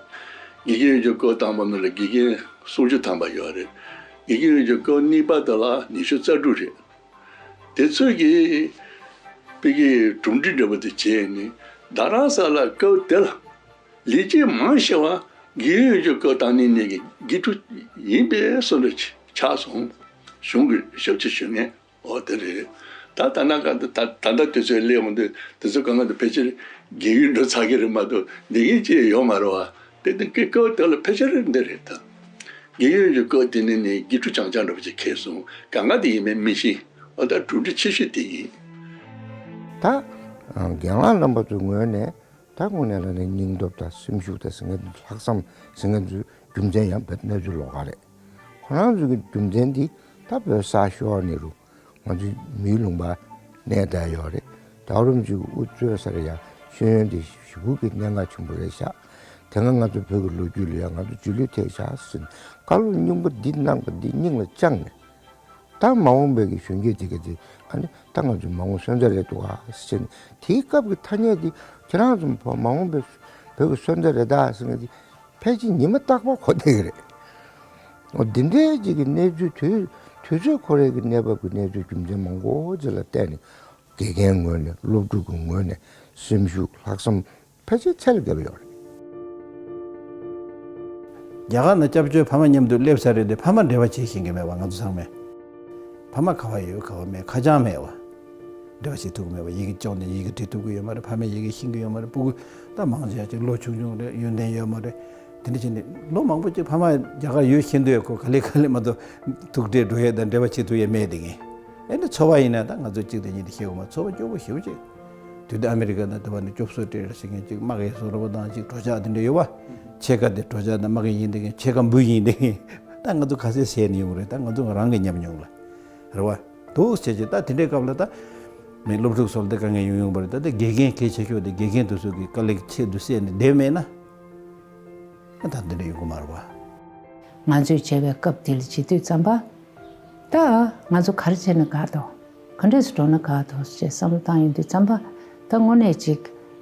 དགེ་རྒན་ཡུལ་ལྗོངས་སྐབས་དང་པོ་ནང་ལ་དགེ་རྒན་སུམ་ཅུ་ཐམ་པ་ཡོད་རེད། དགེ་རྒན་ཡུལ་ལྗོངས་སྐབས་གཉིས་པ་དེ་ལ་ཉི་ཤུ་རྩ་དྲུག་རེད། དེ་ཚོས་ཀྱི་དཔེ་ཀྱི་གྲུབ་འབྲས་འདྲ་པོ་དེ་བྱས་ནས་རྡ་རམ་ས་ལ་སྐབས་དེ་ལ་ལས་བྱེད་མང་ཆེ་བ་དགེ་རྒན་ཡུལ་ལྗོངས་སྐབས་དང་གནས་ནས་ཀྱི་དགེ་ཕྲུག་ཡིན་པའི་བཟོ་འདྲ་ཆགས་སོང་། གཞུང་གི་ཞབས་ཕྱི་ཞུ་མཁན། འོ་དེ་རེད། ད་ད་ན་ག་ད་ད་ལྟ་དུས་ཚོད་སླེབས་འོང་དུས་དེ་ཚོ་གང་ག་དུ་ཕལ་ཆེར་རྒས་ཡོལ་འགྲོ་ཚར་གི་རེད་མ་གཏོགས་འདི་གིན་ཅི་ཡོད་མ་རེད་བ། དེ་དུས་སྐབས་དེ་ལ་ཕལ་ཆེར་འདི་རེད་ད། རྒས་ཡོལ་གྱི་སྐབས་དེ་ནས་ནི་དགེ་ཕྲུག་རྐྱང་རྐྱང་འདྲ་པོ་ཅིག་ཁེལ་སོང་། གང་ག་དེ་ཡིན་མིན་མི་ཤེས། འོ་ད་གྲུབ་འབྲས་ཆེ་ཤོས་དེ་ཡིན། ད་རྒན་ལགས་རྣམ་པ་ཚོའི་ངོས་ནས་ད་དངོས་གནས་ལ་ནི་སྙིང་སྟོབས་དང་སེམས་ཤུགས་དང་ཟེར་མཁན་ལྷག་བསམ་ཟེར་མཁན་ཚོའི་རྒྱུ་མཚན་ཡང་བོད་གནས་ཚུལ་ལོགས་ཀ་རེད། ཁོ་རང་ཚོ་གི་རྒྱུ་མཚན་འདི་ད་བོད་ས་ཤོར་ནས་རུ་ང་ཚོའི་མིའི་ལུང་པ་གནས་བསྡད་ཡོད་རེད། ད་རུང་ཅིག་དབུ་གཙོས་སར་ཡང་ཤེས་ཡོན་འདི་ཞེ་པོ་གི་གནད་འགག་ཆེན་པོ་རེད་ཤག་དེ་སྔ་ང་ཚོ་བོད་ཀྱི་ལོ་རྒྱུས་ལ་ཡང་ང་ཚོ་རྗེས་ལུས་ཐེབས་ཤག་ཟེར་ནས་བཀའ་སློབ་སྙིང་པོ་འདི་གནང་པ་འདི་སྙིང་ལ་བཅངས་ནས། ད་མ་འོངས་པའི་གི་གཞོན་སྐྱེས་དེ་ག་དེ་ཨ་ནི་ད་ང་ཚོའི་མ་འོངས་སོན་རྩ་རེད་འདུག་ཨ་ཟེར་ནས་དེའི་སྐབས་ཀྱི་ཐ་སྙད་འདི་ཁྱེད་རང་ཚོ་མ་འོངས་པའི་བོད་ཀྱི་སོན་རྩ་རེད་ད་ཟེར་ནས་དེ། ཕལ་ཆེར་ཉི་མ་རྟག་པར་གོ་བསྡད་ཀྱི་རེད། འོ་འདི་འདྲའི་ཅིག་གི་གནས་ཚུལ་དུས་དུས་ཚོད་ཁོ་རའི་གི་གནས་བབ་ཀྱི་གནས་ཚུལ་རྒྱུ་མཚན་མང་པོ་ཅིག་ལ་བརྟེན་ནས་དགེ་རྒན་ངོས་ནས་སློབ་ཕྲུག་གི་ངོས་ནས་སེམས་ཤུགས་ལྷག་བསམ་ཕལ་ཆེར་ཚད་ལས་བརྒལ་བ་ཡོད་རེད། རྒྱ་གར་ནང་སྐྱབས་བཅོལ་ཕ་མ་མཉམ་དུ་སླེབས་ཚར་རེད་དེ་ཕ་མ་འབྲེལ་བ་བྱེད་ཤེས་ཀྱི་མེད་པ་ང་ཚོ་ཚང་མས། ཕ་མ་ག་བ་ཡོད་ག་བ་མེད་ཁ་བྱང་མེད་པ། འབྲེལ་བ་བྱེད་ཐུབ་ཀྱི་མེད་པ། ཡི་གེ་ཅོག་ནས་ཡི་གེ་འབྲི་ཐུབ་ཀྱི་ཡོད་མ་རེད། ཕ་མས་ཡི་གེ་ཤེས་ཀྱི་ཡོད་མ་རེད། སྤུ་གུ་ད་མང་ཆེ་ཅིག་ལོ་ཆུང་ཆུང་རེད། ཡོན་ཏན་ཡོད་མ་རེད། དེ་འདྲ་བྱས་ནས་ལོ་མང་པོ་ཅིག་ཕ་མ་རྒྱ་གར་ཡོད་ཤེས་འདོད་ཡོད་ཁོ་ག་ལེ་ག་ལེ་མ་གཏོགས་ཐུག་འཕྲད་འགྲོ་ཡས་དང་འབྲེལ་བ་བྱེད་ཐུབ་ཡས་མེད་དེ་ངས་ཨེ་འདྲ་ཚོར་བ་ཡིན་ན་ད་ང་ཚོ་གཅིག་དང་གཉིས་དེ་ཤེས་དགོས་མ་ཚོར་བ་སྐྱོ་པོ་ཞེ་པོ་ཅིག་དུས་དེ་ཨ་མི་རི་ཀ་ནང་དེ་བ་ནས་སྐྱོབ་གསོ་སྤྲད་རེད་ཟེར་མཁན་ཅིག་དམག་གི་བཟོ་འདྲ་པོ་དང་ཅིག་གྲོ་ཆག་དེ་འདྲ་ཡོད་པ། ཕྱེད་ཀ་དེ་གྲོ་ཆག་དང་དམག་གི་ཡིན་དེ་ངས་ཕྱེད་ཀ་འབུ་ཡིན་དེ་ངས་ད་ང་ཚོ་ག་ཚད་ཟས་ནས་ཡོང་རེད། ད་ང་ཚོ་རང་གི་ཉམས་མྱོང་ལ་རེད་བ། འདུག་བྱས་ཀྱི་ད་དེ་འདྲའི་སྐབས་ལ་ད་མི་སློབ་ཕྲུག་ཚོ་ལ་ད་དཀའ་ངལ་ཡོང་ཡོང་པ་རེད། ད་ལྟ་དགེ་རྒན་གལ་ཆེ་ཤོས་དེ་དགེ་རྒན་དེ་ཚོ་གི་དཀའ་ལས་ཆེད་དུ་བསད་ནས་བསྡད་མེད་ན་ད་འདི་འདྲ་ཡོང་གི་མ་རེད་བ། ང་ཚོས་བྱས་པའི་སྐབས་དེ་ལ་བྱེད་དུས་ཙམ་པ། ད་ང་ཚོ་ག་རེ་བྱས་ན་དགའ་འདུག་ག་འདྲས་སུ་འགྲོ་ན་དགའ་འདུག་ཅེས་བསམ་བློ་བཏང་ཡོང་དུས་ཙམ་པ། ད་དངོས་གནས་ཅིག་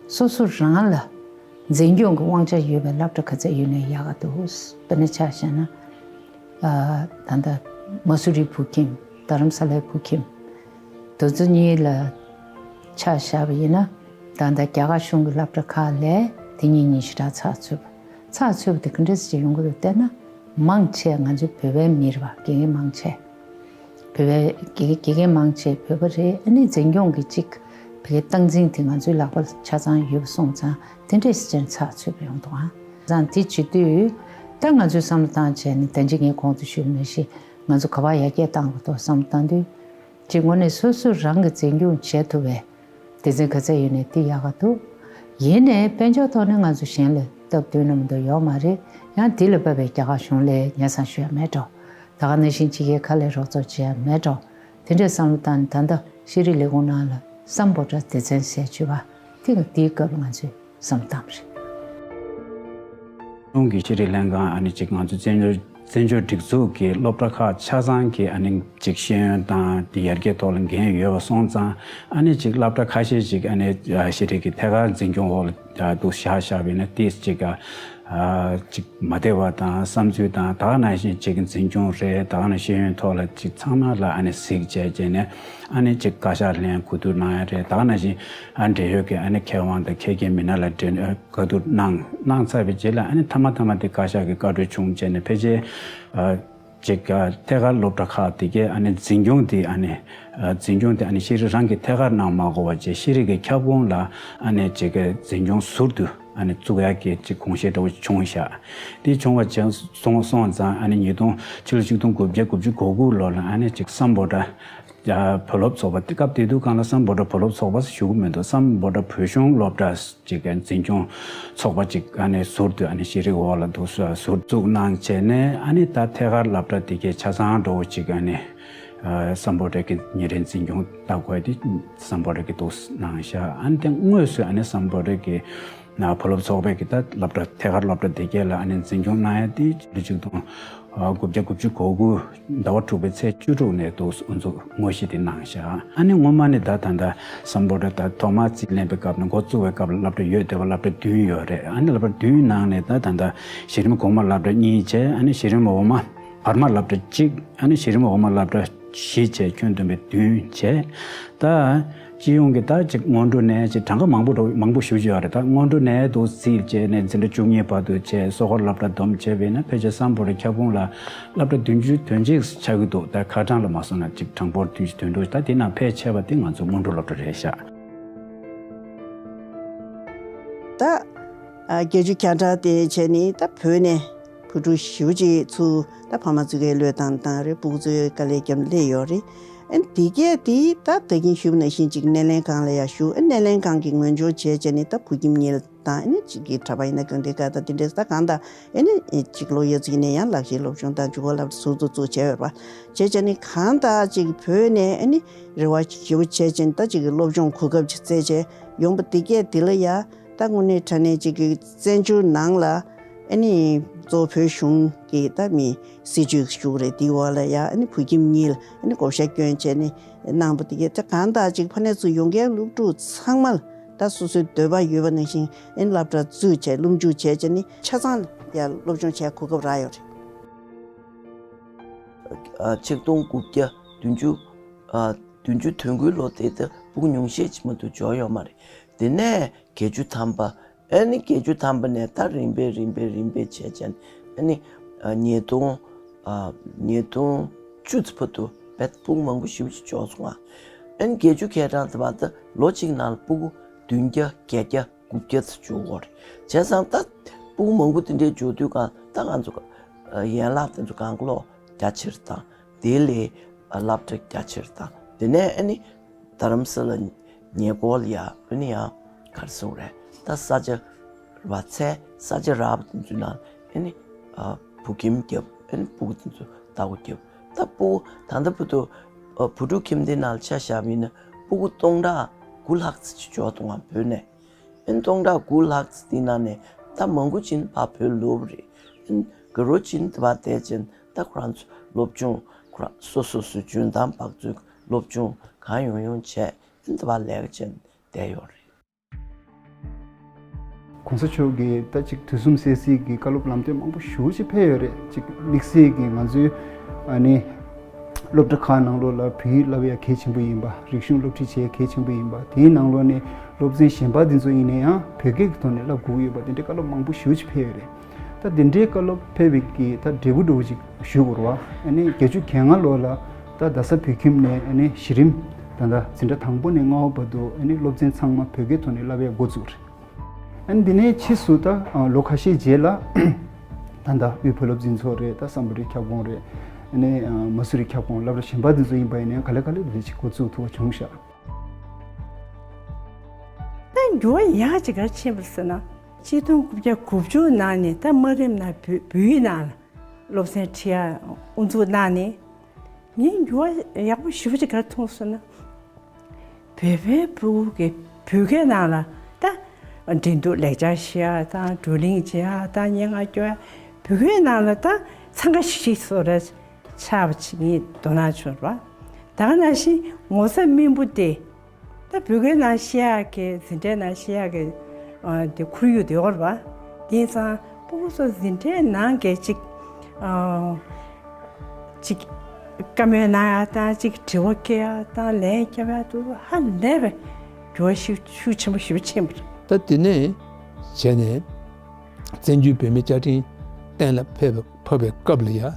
སོ་སོ་རང་ལ་འཛིན་སྐྱོང་གི་དབང་ཆ་ཡོད་པའི་སློབ་གྲྭ་ག་ཚད་ཡོད་ནའི་ཡག་ག་འདུག་དཔེར་ན་ཆ་བཞག་ན། ཨ། ད་ལྟ་མ་སུ་རི་བོད་ཁྱིམ། རྡ་རམ་ས་ལའི་བོད་ཁྱིམ། དེ་ཚོ་གཉིས་ལ་ཆ་བཞག་པ་ཡིན་ན། ད་ལྟ་རྒྱ་གར་གཞུང་གི་སློབ་གྲྭ་ཁག་ལས་དེ་གཉིས་གཉིས་ཞེ་དྲག་ཚགས་ཚུད་པ། ཚགས་ཚུད་པ་དེ་ག་འདྲས་ཅིག་ཡོང་གི་འདུག་བལྟས་ན། མང་ཆེ་ང་ཚོའི་བོད་པའི་མི་རེད་པ། དགེ་རྒན་མང་ཆེ། བོད་པའི་དགེ་དགེ་རྒན་མང་ཆེ་བོད་པ་རེད། ཨ་ནི་འཛིན་སྐྱོང་གི་གཅིག་བོད་སྐད་སྟངས་འཛིན་དེ་ང་ཚོའི་ལག་པར་ཆ་ཚང་ཡོད་པ་སོང་ཙང་དེ་འདྲས་ཅན་ཚགས་ཚུད་པ་ཡོང་འདུག་ཨང་། ཙང་དེ་བྱེད་དུས་ད་ང་ཚོས་བསམ་བློ་བཏང་བྱས་ནས་ད་ཅི་ངས་གོང་དུ་ཞུས་ནང་བཞིན་ང་ཚོ་ག་པར་ཡར་རྒྱས་བཏང་དགོས་འདུག་བསམ་བློ་བཏང་དུས། ཅིག་དངོས་གནས་སོ་སོ་རང་གིས་འཛིན་སྐྱོང་བྱེད་ཐུབ་པའི་སྡེ་ཚན་ག་ཚད་ཡོད་ནའི་དེ་ཡག་ག་འདུག་ཡིན་ནའི་དཔལ་འབྱོར་ཐོག་ནས་ང་ཚོ་གཞན་ལས་སྟབས་བསྟུན་ནམ་འདུག་ཡོད་མ་རེད། ཡང་དེ་ལ་བབས་པའི་རྒྱ་གར་གཞུང་ལས་སྙན་སེང་ཞུ་ཡ་མེད་འགྲོ། ད་ག་ནང་བཞིན་ཕྱི་རྒྱལ་ཁག་ལས་རོགས་ཚོགས་བྱེད་ཡ་མེད་འགྲོ། དེ་འདྲའི་བསམ་བློ་བཏང་ནས་ད་ལྟ་ཤེས་རིག་ལས་ཁུངས་ནང་ལ་སམ་བྷོ་ཊ་སྡེ་ཚན་ཟེར་བྱུས་པ་དེ་དེའི་སྐབས་ལ་ང་ཚོས་བསམ་བློ་བཏང་བ་རེད། ཁོང་གི་ཤེས་རིག་ལྷན་ཁང་ཨ་ནི་ཅིག་ང་ཚོ་བཙན་བྱོལ་བཙན་བྱོལ་སྒྲིག་འཛུགས་ཀྱི་སློབ་གྲྭ་ཁག་ཆ་ཚང་གི་ཨ་ནི་ཅིག་ཤེས་ཡོན་དང་དེ་ཡར་རྒྱས་ཐོག་ལ་འགན་ཡོད་པ་སོང་ཙང་ཨ་ནི་ཅིག་སློབ་གྲྭ་ཁ་ཤས་ཅིག་ཨ་ནི་ཤེས་རིག་གི་ཐད་ཀར་འཛིན་སྐྱོང་འོག་ལ་འདུག་བཞག་བཞག་པ་ཡིན་ན་ཏིས་ཅིག་ཨ་ཅིག་མ་བདེ་བ་དང་བསམ་ཚུལ་དང་ད་ག་ནང་བཞིན་ཅིག་འཛིན་སྐྱོང་རེད། ད་ག་ནང་ཤེས་ཡོན་ཐོག་ལ་ཅིག་ཚང་མ་ལ་ཨ་ནི་གཟིགས་བྱས་བྱས་ནས་ཨ་ནི་ཅིག་བཀའ་ཤག་ལྷན་གོ་བསྡུར་གནང་ཡ་རེད། ད་ག་ནང་བཞིན་ཨ་འབྲེལ་ཡོད་ཀྱི་ཨ་ནི་མཁས་དབང་དང་མཁས་རྒན་མི་སྣ་ལ་འབྲེལ་བཀའ་བསྡུར་གནང་གནང་ཚར་བའི་རྗེས་ལ་ཨ་ནི་མཐའ་མ་མཐའ་མ་དེ་བཀའ་ཤག་གི་བཀའ་འཁྲོལ་བྱུང་བྱས་ནས་ཕལ་ཆེར་ཨ་ ཅིག་ཐད་ཀར་སློབ་གྲྭ་ཁག་དེ་གའི་ཨ་ནི་འཛིན་སྐྱོང་དེ་ཨ་ནི་འཛིན་སྐྱོང་དེ་ཨ་ནི་ཤེས་རིག་རང་གིས་ཐད་ཀར་གནང་མ་དགོས་པ་བྱས། ཤེས་རིག་གི་ཁྱབ་ཁོངས་ལ་ཨ་ནི་ཅིག་འཛིན་སྐྱོང་ཟུར་དུ་ཨ་ནི་བཙུགས་ཡག་གི་ཅིག་དགོངས་བཞེས་འདྲ་བོ་བྱུང་ཤག་དེ་བྱུང་བ་བྱས་སོང་སོང་ཙང་ཨ་ནི་ཉིས་སྟོང་ཕྱི་ལོ་ཆིག་སྟོང་དགུ་བརྒྱ་དགུ་བཅུ་གོ་དགུ་ལོ་ལ་ཨ་ནི་ཅིག་སམ་བྷོ་ཊ་བུ་སློབ་ཚོགས་པ། དེ་སྐབས་དེ་དུས་སྒང་ལ་སམ་བྷོ་ཊ་བུ་སློབ་ཚོགས་པ་ཞུ་གི་མི་འདུག་སམ་བྷོ་ཊ་བོད་གཞུང་སློབ་གྲྭ་ཅིག་འཛིན་སྐྱོང་ཚོགས་པ་ཅིག་ཨ་ནི་ཟུར་དུ་ཨ་ནི་ཤེས་རིག་འོག་ལ་འདུག་ཟུར་བཙུགས་གནང་བྱས་ནས་ཨ་ནི་ད་ཐད་ཀར་སློབ་གྲྭ་དེ་གའི་ཆ་ཚང་འདྲ་བོ་ཅིག་ཨ་ནི་སམ་བྷོ་ཊ་གི་ཉིན་རེའི་འཛིན་སྐྱོང་ལྟ་དགོས་དེ་སམ་བྷོ་ཊ་གི་འདུག་གནང་ཤག་ཨ་ནི་དེ་དངོས་སུ་ཨ་ནི་སམ་བྷོ་ཊ་གི་ན་བུ་སློབ་ཚོགས་པའི་གི་ད་སློབ་གྲྭ་ཐད་ཀར་སློབ་གྲྭ་དེ་གའི་ལ་ཨ་ནི་འཛིན་སྐྱོང་གནང་ཡ་དེ་ཕྱི་ལོ་ཆིག་སྟོང་དགུ་བརྒྱ་དགུ་བཅུ་གོ་དགུ་ཟླ་བ་དྲུག་པའི་ཚེས་བཅུ་དྲུག་ནས་འདུག་ཨུ་ཚུགས་དངོས་གཞི་དེ་གནང་ཤག་ཨ་ནི་སྔོན་མ་ནས་ད་ད་ལྟ་སམ་བྷོ་ཊ་ད་ཐོག་མར་རྩིས་ལེན་པའི་སྐབས་ནས་འགོ་བཙུགས་པའི་སྐབས་ལ་སློབ་གྲྭ་ཡོད་བསྡད་པ་སློབ་གྲྭ་བདུན་ཡོད་རེད། ཨ་ནི་སློབ་གྲྭ་བདུན་ནང་ནས་ད་ད་ལྟ་གཞི་རིམ་གོང་མ་སློབ་གྲྭ་གཉིས་བྱས། ཨ་ནི་གཞི་རིམ་འོག་མ་བར་མ་སློབ་གྲྭ་གཅིག་ཨ་ནི་གཞི་རིམ་འོག་མ་སློབ་གྲྭ་བཞི་བྱས། ཁྱོན་བསྡོམས་པའི་བདུན་བྱས། ད་སྤྱི་ཡོངས་ཀྱི་ད་ཅིག་སྔོན་འགྲོ་ནས་ཅིག་གྲངས་ཀ་མང་པོ་འགྲོ་མང་པོ་ཞེ་པོ་ཅིག་ཡོད་རེད། ད་སྔོན་འགྲོ་ནས་འདུག་རྩིས་བྱས་ནས་འཛིན་གྲྭ་བཅུ་གཉིས་བར་དུ་བྱས། སོ་ཁོར་སློབ་གྲྭ་བསྡོམས་བྱས་པས་ན་ཕལ་ཆེར་སམ་བྷོ་ཊ་ཁྱབ་ཁོངས་ལ་སློབ་གྲྭ་བདུན་ཅུ་དོན་གཅིག་ཆགས་ཀྱི་འདུག་ད་ཁ་གྲངས་ལ་མ་སོང་ན་ཅིག་གྲངས་འབོར་བདུན་ཅུ་དོན་དྲུག་ད་དེ་ནང་ཕལ་ཆེ་བ་དེ་ང་ཚོ་སྔོན་འགྲོ་སློབ་གྲྭ་རེད་ཤག་ད་ཨ་བརྒྱད་ཅུ་གྱ་གྲངས་དེ་བྱས་ནས་ད་བོད་ནས་བུ་ཕྲུག་ཞེ་པོ་ཅིག་ཚུར་ད་ཕ་མ་ཚོ་གིས་བློས་བཏང་བཏང་རེད། སྤུ་གུ་ཚོས་དཀའ་ལས་བརྒྱབ་སླེབས་ཡོད་རེད། ཨ་ནི་དེ་གས་དེ་ད་ད་གིན་ཞུས་པ་ནང་བཞིན་ཅིག་སྣེ་ལེན་ཁང་ལ་ཡར་ཞུགས། ཨ་སྣེ་ལེན་ཁང་གིས་ངོས་སྦྱོར་བྱས་བྱས་ནས་ད་བོད་ཁྱིམ་གཉིས་ལ་དང་ཨ་ནི་ཅིག་གི་གྲྭ་པ་ཡིན་ན་གང་འདྲའི་དཀའ་ད་དེ་འདྲས་ད་གང་ལྟར་ཨ་ནི་ཅིག་ལོ་ཡ་ཙིག་ནས་ཡང་ལག་ཤེས་སློབ་སྦྱོང་དང་འཇུག་སྒོ་སློབ་གྲྭ་ཟུར་དུ་བཙུགས་བྱས་ཡོད་རེད་པ། བྱས་བྱས་ནས་གང་ལྟར་ཅིག་བོད་ནས་ཨ་ནི་རེ་བ་ཞེ་པོ་བྱས་བྱས་ནས་ད་ཅིག་གི་སློབ་སྦྱོང་གོ་སྐབས་ཅིག་བཙལ་བྱས་ཡོང་པ་དེ་གས་དེ་ལ་ཡ། ད་དངོས་གནས་དྲང་གནས་ཅིག་གི་བཙན་བྱོལ་ནང་ལ་ཨ་ནི་གཙོ་བོ་བོད་གཞུང་གི་ད་མི་སྲིད་བྱུས་ཞུགས་རེད། དེའི་འོག་ལ་ཡ་ཨ་ནི་བོད་ཁྱིམ་གཉིས་ལ་ཨ་ནི་བགོ་བཤའ་སྐྱོན་བྱས་ནས་གནང་པ་དེ་གས་ད་གང་ལྟར་ཅིག་ཕ་ནས་ཚུར་ཡོང་མཁན་སློབ་ཕྲུག་ཚང་མ་ལ་ད་སོ་སོའི་འདོད་པ་ཡོད་པ་ནང་བཞིན་ཨ་ནི་སློབ་གྲྭ་བཙུགས་བྱས་སློབ་འཇུག་བྱས་བྱས་ནི་ཆ་ཚང་ལ་ཡ་སློབ་སྦྱོང་བྱས་གོ་སྐབས་རག་ཡོད་རེད། ཨ་ཆིག་སྟོང་དགུ་བརྒྱ་བདུན་ཅུ་ཨ་བདུན་ཅུ་དོན་དགུའི་ལོ་དེ་ད་སྤུ་གུ་ཉུང་ཤས་ཅིག་མ་གཏོགས་འབྱོར་ཡོད་མ་རེད། དེ་ནས་བརྒྱད་ཅུ་ཐམ་པ། ཨ་ནི་བརྒྱད་ཅུ་ཐམ་པ་ནས་ད་རིམ་པས་རིམ་པས་རིམ་པས་བྱས་བྱས་ཨ་ནི་ཨ་ཉིས་སྟོང་ཨ་ཉིས་སྟོང་བཅུ་ཙམ་བར་དུ་བས་སྤུ་གུ་མང་པོ་ཞེ་པོ་ཅིག་འབྱོར་སོང་ང་། ཨ་ནི་བརྒྱད་ཅུ་གྱ་གྲངས་དེ་བར་དུ་ལོ་གཅིག་ནང་ལ་སྤུ་གུ་བདུན་བརྒྱ་བརྒྱད་བརྒྱ་དགུ་བརྒྱ་ཙམ་འབྱོར་གྱི་ཡོད་རེད། བྱས་ཙང་ད་སྤུ་གུ་མང་པོ་དེ་འདྲའི་འབྱོར་དུས་གང་ད་ང་ཚོ་ཨ་ཡན་ལག་དེ་ཚོ་གང་ག་ལོག་རྒྱ་ཆེར་བཏང་། དེ་ལས་ཨ་སློབ་གྲྭ་རྒྱ་ཆེར་བཏང་། དེ་ནས་ཨ་ནི་རྡ་རམ་ས་ལ་ཉེ་འཁོར་ལ་ཡ་ཨ་ནི་ཡང་ག་རེ་ཟེར་དགོས་རེད། ད་ས་ཆ་ར་བ་ཚད་ས་ཆ་རག་པ་དེ་ཚོའི་ནང་ཨ་ནི་ཨ་བུ་ཁྱིམ་བརྒྱབ། ཨ་ནི་སྤུ་གུ་དེ་ཚོ་ལྟ་སྐོར་བརྒྱབ། ད་སྤུ་གུ་ད་ལྟ་བར་དུ་ཨ་བུ་ཕྲུག་ཁྱིམ་སྡེའི་ནང་ལ་ཆ་བཞག་པ་ཡིན་ན་སྤུ་གུ་སྟོང་ཕྲག་དགུ་ལྷག་ཙམ་ཅིག་འབྱོར་འདུག་ག་བོད་ནས། ཨ་ནི་སྟོང་ཕྲག་དགུ་ལྷག་ཙམ་དེའི་ནང་ནས་ད་མང་པོ་ཅིག་ཕར་བོད་ལོག་པ་རེད། ཨ་ནི་དགའ་རབ་ཅིག་ད་བར་བསྡད་བྱས་ད་ཁོ་རང་ཚོ་སློབ་སྦྱོང་ཁོ་རང་སོ་སོ་སོའི་འཇོན་ཐང་འབག་ཚོད་སློབ་སྦྱོང་གང་ཡོང་ཡོང་བྱས་ཨ་ནི་ད་བར་ལས་ཀ་བྱས་བསྡད་ཡོད་རེད། གོང་ས་མཆོག་གིས་ད་ཅིག་དུས་གསུམ་གསལ་བསྲེ་གི་བཀའ་སློབ་ལམ་སྟོན་མང་པོ་ཞེ་པོ་ཅིག་ཕེབས་ཡོད་རེད། ཅིག་དམིགས་བསལ་གྱིས་ང་ཚོའི་ཨ་ནི་སློབ་གྲྭ་ཁག་ནང་ལོགས་ལ་བོད་ཡིག་བསླབ་ཡ་གལ་ཆེན་པོ་ཡིན་པ། རིག་གཞུང་སློབ་ཁྲིད་བྱེད་ཡ་གལ་ཆེན་པོ་ཡིན་པ། དེའི་ནང་ལོགས་ནས་སློབ་ཚན་གཞན་པ་འདི་ཚོ་ཡིན་ན་ཡང་བོད་སྐད་ཀྱི་ཐོག་ནས་བསླབ་དགོས་ཀྱི་ཡོད་པ་དེ་འདྲའི་བཀའ་སློབ་མང་པོ་ཞེ་པོ་ཅིག་ཕེབས་ཡོད་རེད། ད་དེ་འདྲའི་བཀའ་སློབ་ཕེབས་པའི་གི་ད་འབྲས་བུ་འདྲ་བོ་ཅིག་ཞུ་དགོས་རེད་བ། ཨ་ནི་བརྒྱད་ཅུ་གྱ་ལྔ་ལོ་ལ་ད་རྡ་ས་བོད་ཁྱིམ་ནས་ཨ་ནི་གཞི་རིམ་ད་ལྟ་འཛིན་གྲྭ་དང་པོ་ནས་ལྔ་པ་བར་དུ་ཨ་ནི་སློབ་ཚན་ཚང་མ་བོད་སྐད་ཐོག་ནས་བསླབ་ཡ་འགོ་བཙུགས་རེད། ཨ་ནི་འདི་ནས་ཕྱིས་སུ་ད་ལོ་ཁ་ཤས་རྗེས་ལ་ད་ལྟ་དབུས་བོད་སློབ་འཛིན་ཚོགས་རེད། ད་སམ་བྷོ་ཊའི་ཁྱབ་ཁོངས་རེད། ཨ་ནི་མ་སུ་རི་ཁྱབ་ཁོངས་སློབ་གྲྭ་གཞན་པ་འདི་ཚོ་ཡིན་པ་ཡིན་ན་ཡང་ག་ལེ་ག་ལེ་འདི་ཅིག་འགོ་བཙུགས་ཐུབ་པ་བྱུང་ཤག་ད་འགྱུར་བ་ཡག་ཅིག་ག་རེ་ཕྱིན་པ་ཟེར་ན། ཆིག་སྟོང་དགུ་བརྒྱ་དགུ་བཅུ་ནང་ནས་ད་དམའ་རིམ་ནང་བོད་བོད་ཡིག་ནང་ལ་སློབ་ཚན་ཁྲིད་ཡ་དབུ་འཛུགས་གནང་ནས། ངས་འགྱུར་བ་ཡག་པོ་ཞེ་པོ་ཅིག་ག་རེ་མཐོང་སོང་ན། བོད་པའི་ཕྲུ་གུ་གིས་བོད་སྐད་ནང་ལ་ད་འགྲན་བསྡུར་ལས་བྱ་བཤད་ཡ་དང་བགྲོ་གླེང་བྱེད་ཡ་དང་སྙན་ངག་སྐྱོར་ཡ་བོད་སྐད་ནང་ལ་ད་འཚང་ཁ་ཤིག་ཤིག་བཟོ་ར་ཆགས་པ་ཅིག་ངས་དོ་སྣང་བྱུང་ར། ད་ག་ནང་བཞིན་ངོ་ཚ་སྨིན་པོ་དེ། ད་བོད་སྐད་ནང་བཤད་ཡག་གི་འཛིན་གྲྭའི་ནང་བཤད་ཡག་གི་ཨ་དེ་ཁོར་ཡུག་དེ་ཡོད་རེད་པ། དེང་སང་སྤུ་གུ་ཚོ་འཛིན་གྲྭའི་ནང་གི་ཅིག་ཨ་ཅིག་བཀའ་མོལ་གནང་ཡག་དང་ཅིག་དྲི་བ་བཀོད་ཡག་དང་ལན་རྒྱབ་ཡག་དེ་ཧ་ལས་པའི་འགྱུར་བ་ཤུགས་ཤུགས་ཆེན་པོ་ཞེ་པོ་ཕྱིན་པ་རེད། ད་དེ་ནས་བྱས་ནས་བཙན་བྱོལ་བོད་མིའི་བཅའ་ཁྲིམས་གཏན་ལ་ཕེབས་ཕབ་པའི་སྐབས་ལ་ཡ།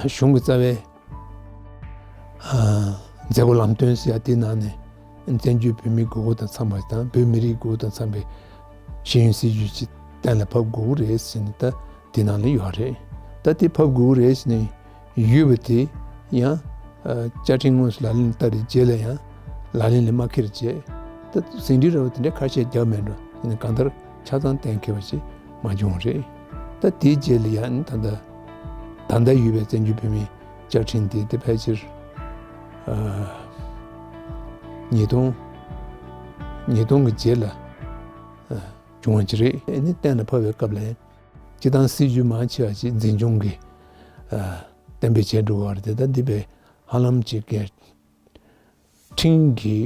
གཞུང་གི་རྩ་བའི་ཨ་མཛད་སྒོ་ལམ་སྟོན་ཟེར་ཡ་དེའི་ནང་ནས་བཙན་བྱོལ་བོད་མིའི་དགོས་མཁོ་དང་འཚམས་པ་དང་བོད་མི་རིགས་དགོས་མཁོ་དང་འཚམས་པའི་ཤེས་ཡོན་སྲིད་བྱུས་ཅིག་གཏན་ལ་ཕབ་དགོས་ཀྱི་རེད་ཟེར་ནས་ད་དེ་ནང་ལ་ཡོད་རེད། ད་དེ་ཕབ་དགོས་ཀྱི་རེད་ཟེར་ནས་ཡོད་པ་དེ་ཡང་ཨ་བཅའ་ཁྲིམས་དངོས་སུ་ལག་ལེན་བསྟར་བའི་རྗེས་ལ་ཡང་ལག་ལེན་ལ་མ་འཁེལ་རྗེས་ད་ཟིན་བྲིས་ར་བ་དེ་འདྲ་ཁ་ཤས་བརྒྱབ་མེད་འགྲོ་ཡིན་ན་གང་ལྟར་ཆ་ཚང་གཏན་འཁེལ་བ་ཞིག་མ་བྱུང་རེད། ད་དེའི་རྗེས་ལ་ཡང་ད་ལྟ་ད་ལྟ་ཡོད་པའི་བཙན་བྱོལ་བོད་མིའི་བཅའ་ཁྲིམས་དེ་དེ་ཕལ་ཆེར་ཨ་ཉིས་སྟོང་ཉིས་སྟོང་གི་རྗེས་ལ་ཨ་བྱུང་བ་ཅིག་རེད། ཨ་ནི་གཏན་ལ་ཕབ་པའི་སྐབས་ལ་སྤྱི་བཏང་སྲིད་བྱུས་མང་ཆེ་བ་ཞིག་འཛིན་སྐྱོང་གིས་ཨ་གཏན་འབེབས་བྱས་འགྲོ་བ་རེད་དེ། ད་འདི་པའི་ཧ་ལམ་ཅིག་གི་ཁྲིམས་ཀྱི་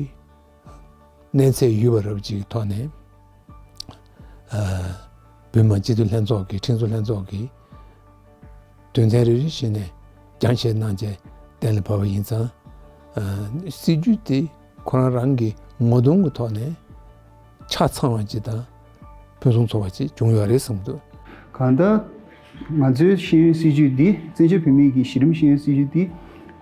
གནས་ཚད་ཡོད་པ་རབ་ཅིག་གི་ཐོག་ནས་ཨ་བོད་མི་སྤྱི་འཐུས་ལྷན་ཚོགས་ཀྱི་ཁྲིམས་བཟོ་ལྷན་ཚོགས་ཀྱི་དོན་ཚན་རེ་རེ་བཞིན་ནས་རྒྱང་བཤད་གནང་བྱས་གཏན་ལ་ཕབ་པ་ཡིན་ཙང་ཨ་སྲིད་བྱུས་དེ་ཁོ་རང་རང་གི་ངོ་གདོང་གི་ཐོག་ནས་ཆ་ཚང་བ་ཅིག་དང་ཕུན་སུམ་ཚོགས་པ་ཅིག་བྱུང་ཡོད་རེད་བསམ་འདུག་གང་ལྟར་ང་ཚོའི་ཤེས་ཡོན་སྲིད་བྱུས་འདི་བཙན་བྱོལ་བོད་མིའི་གི་གཞི་རིམ་ཤེས་ཡོན་སྲིད་བྱུས་འདི་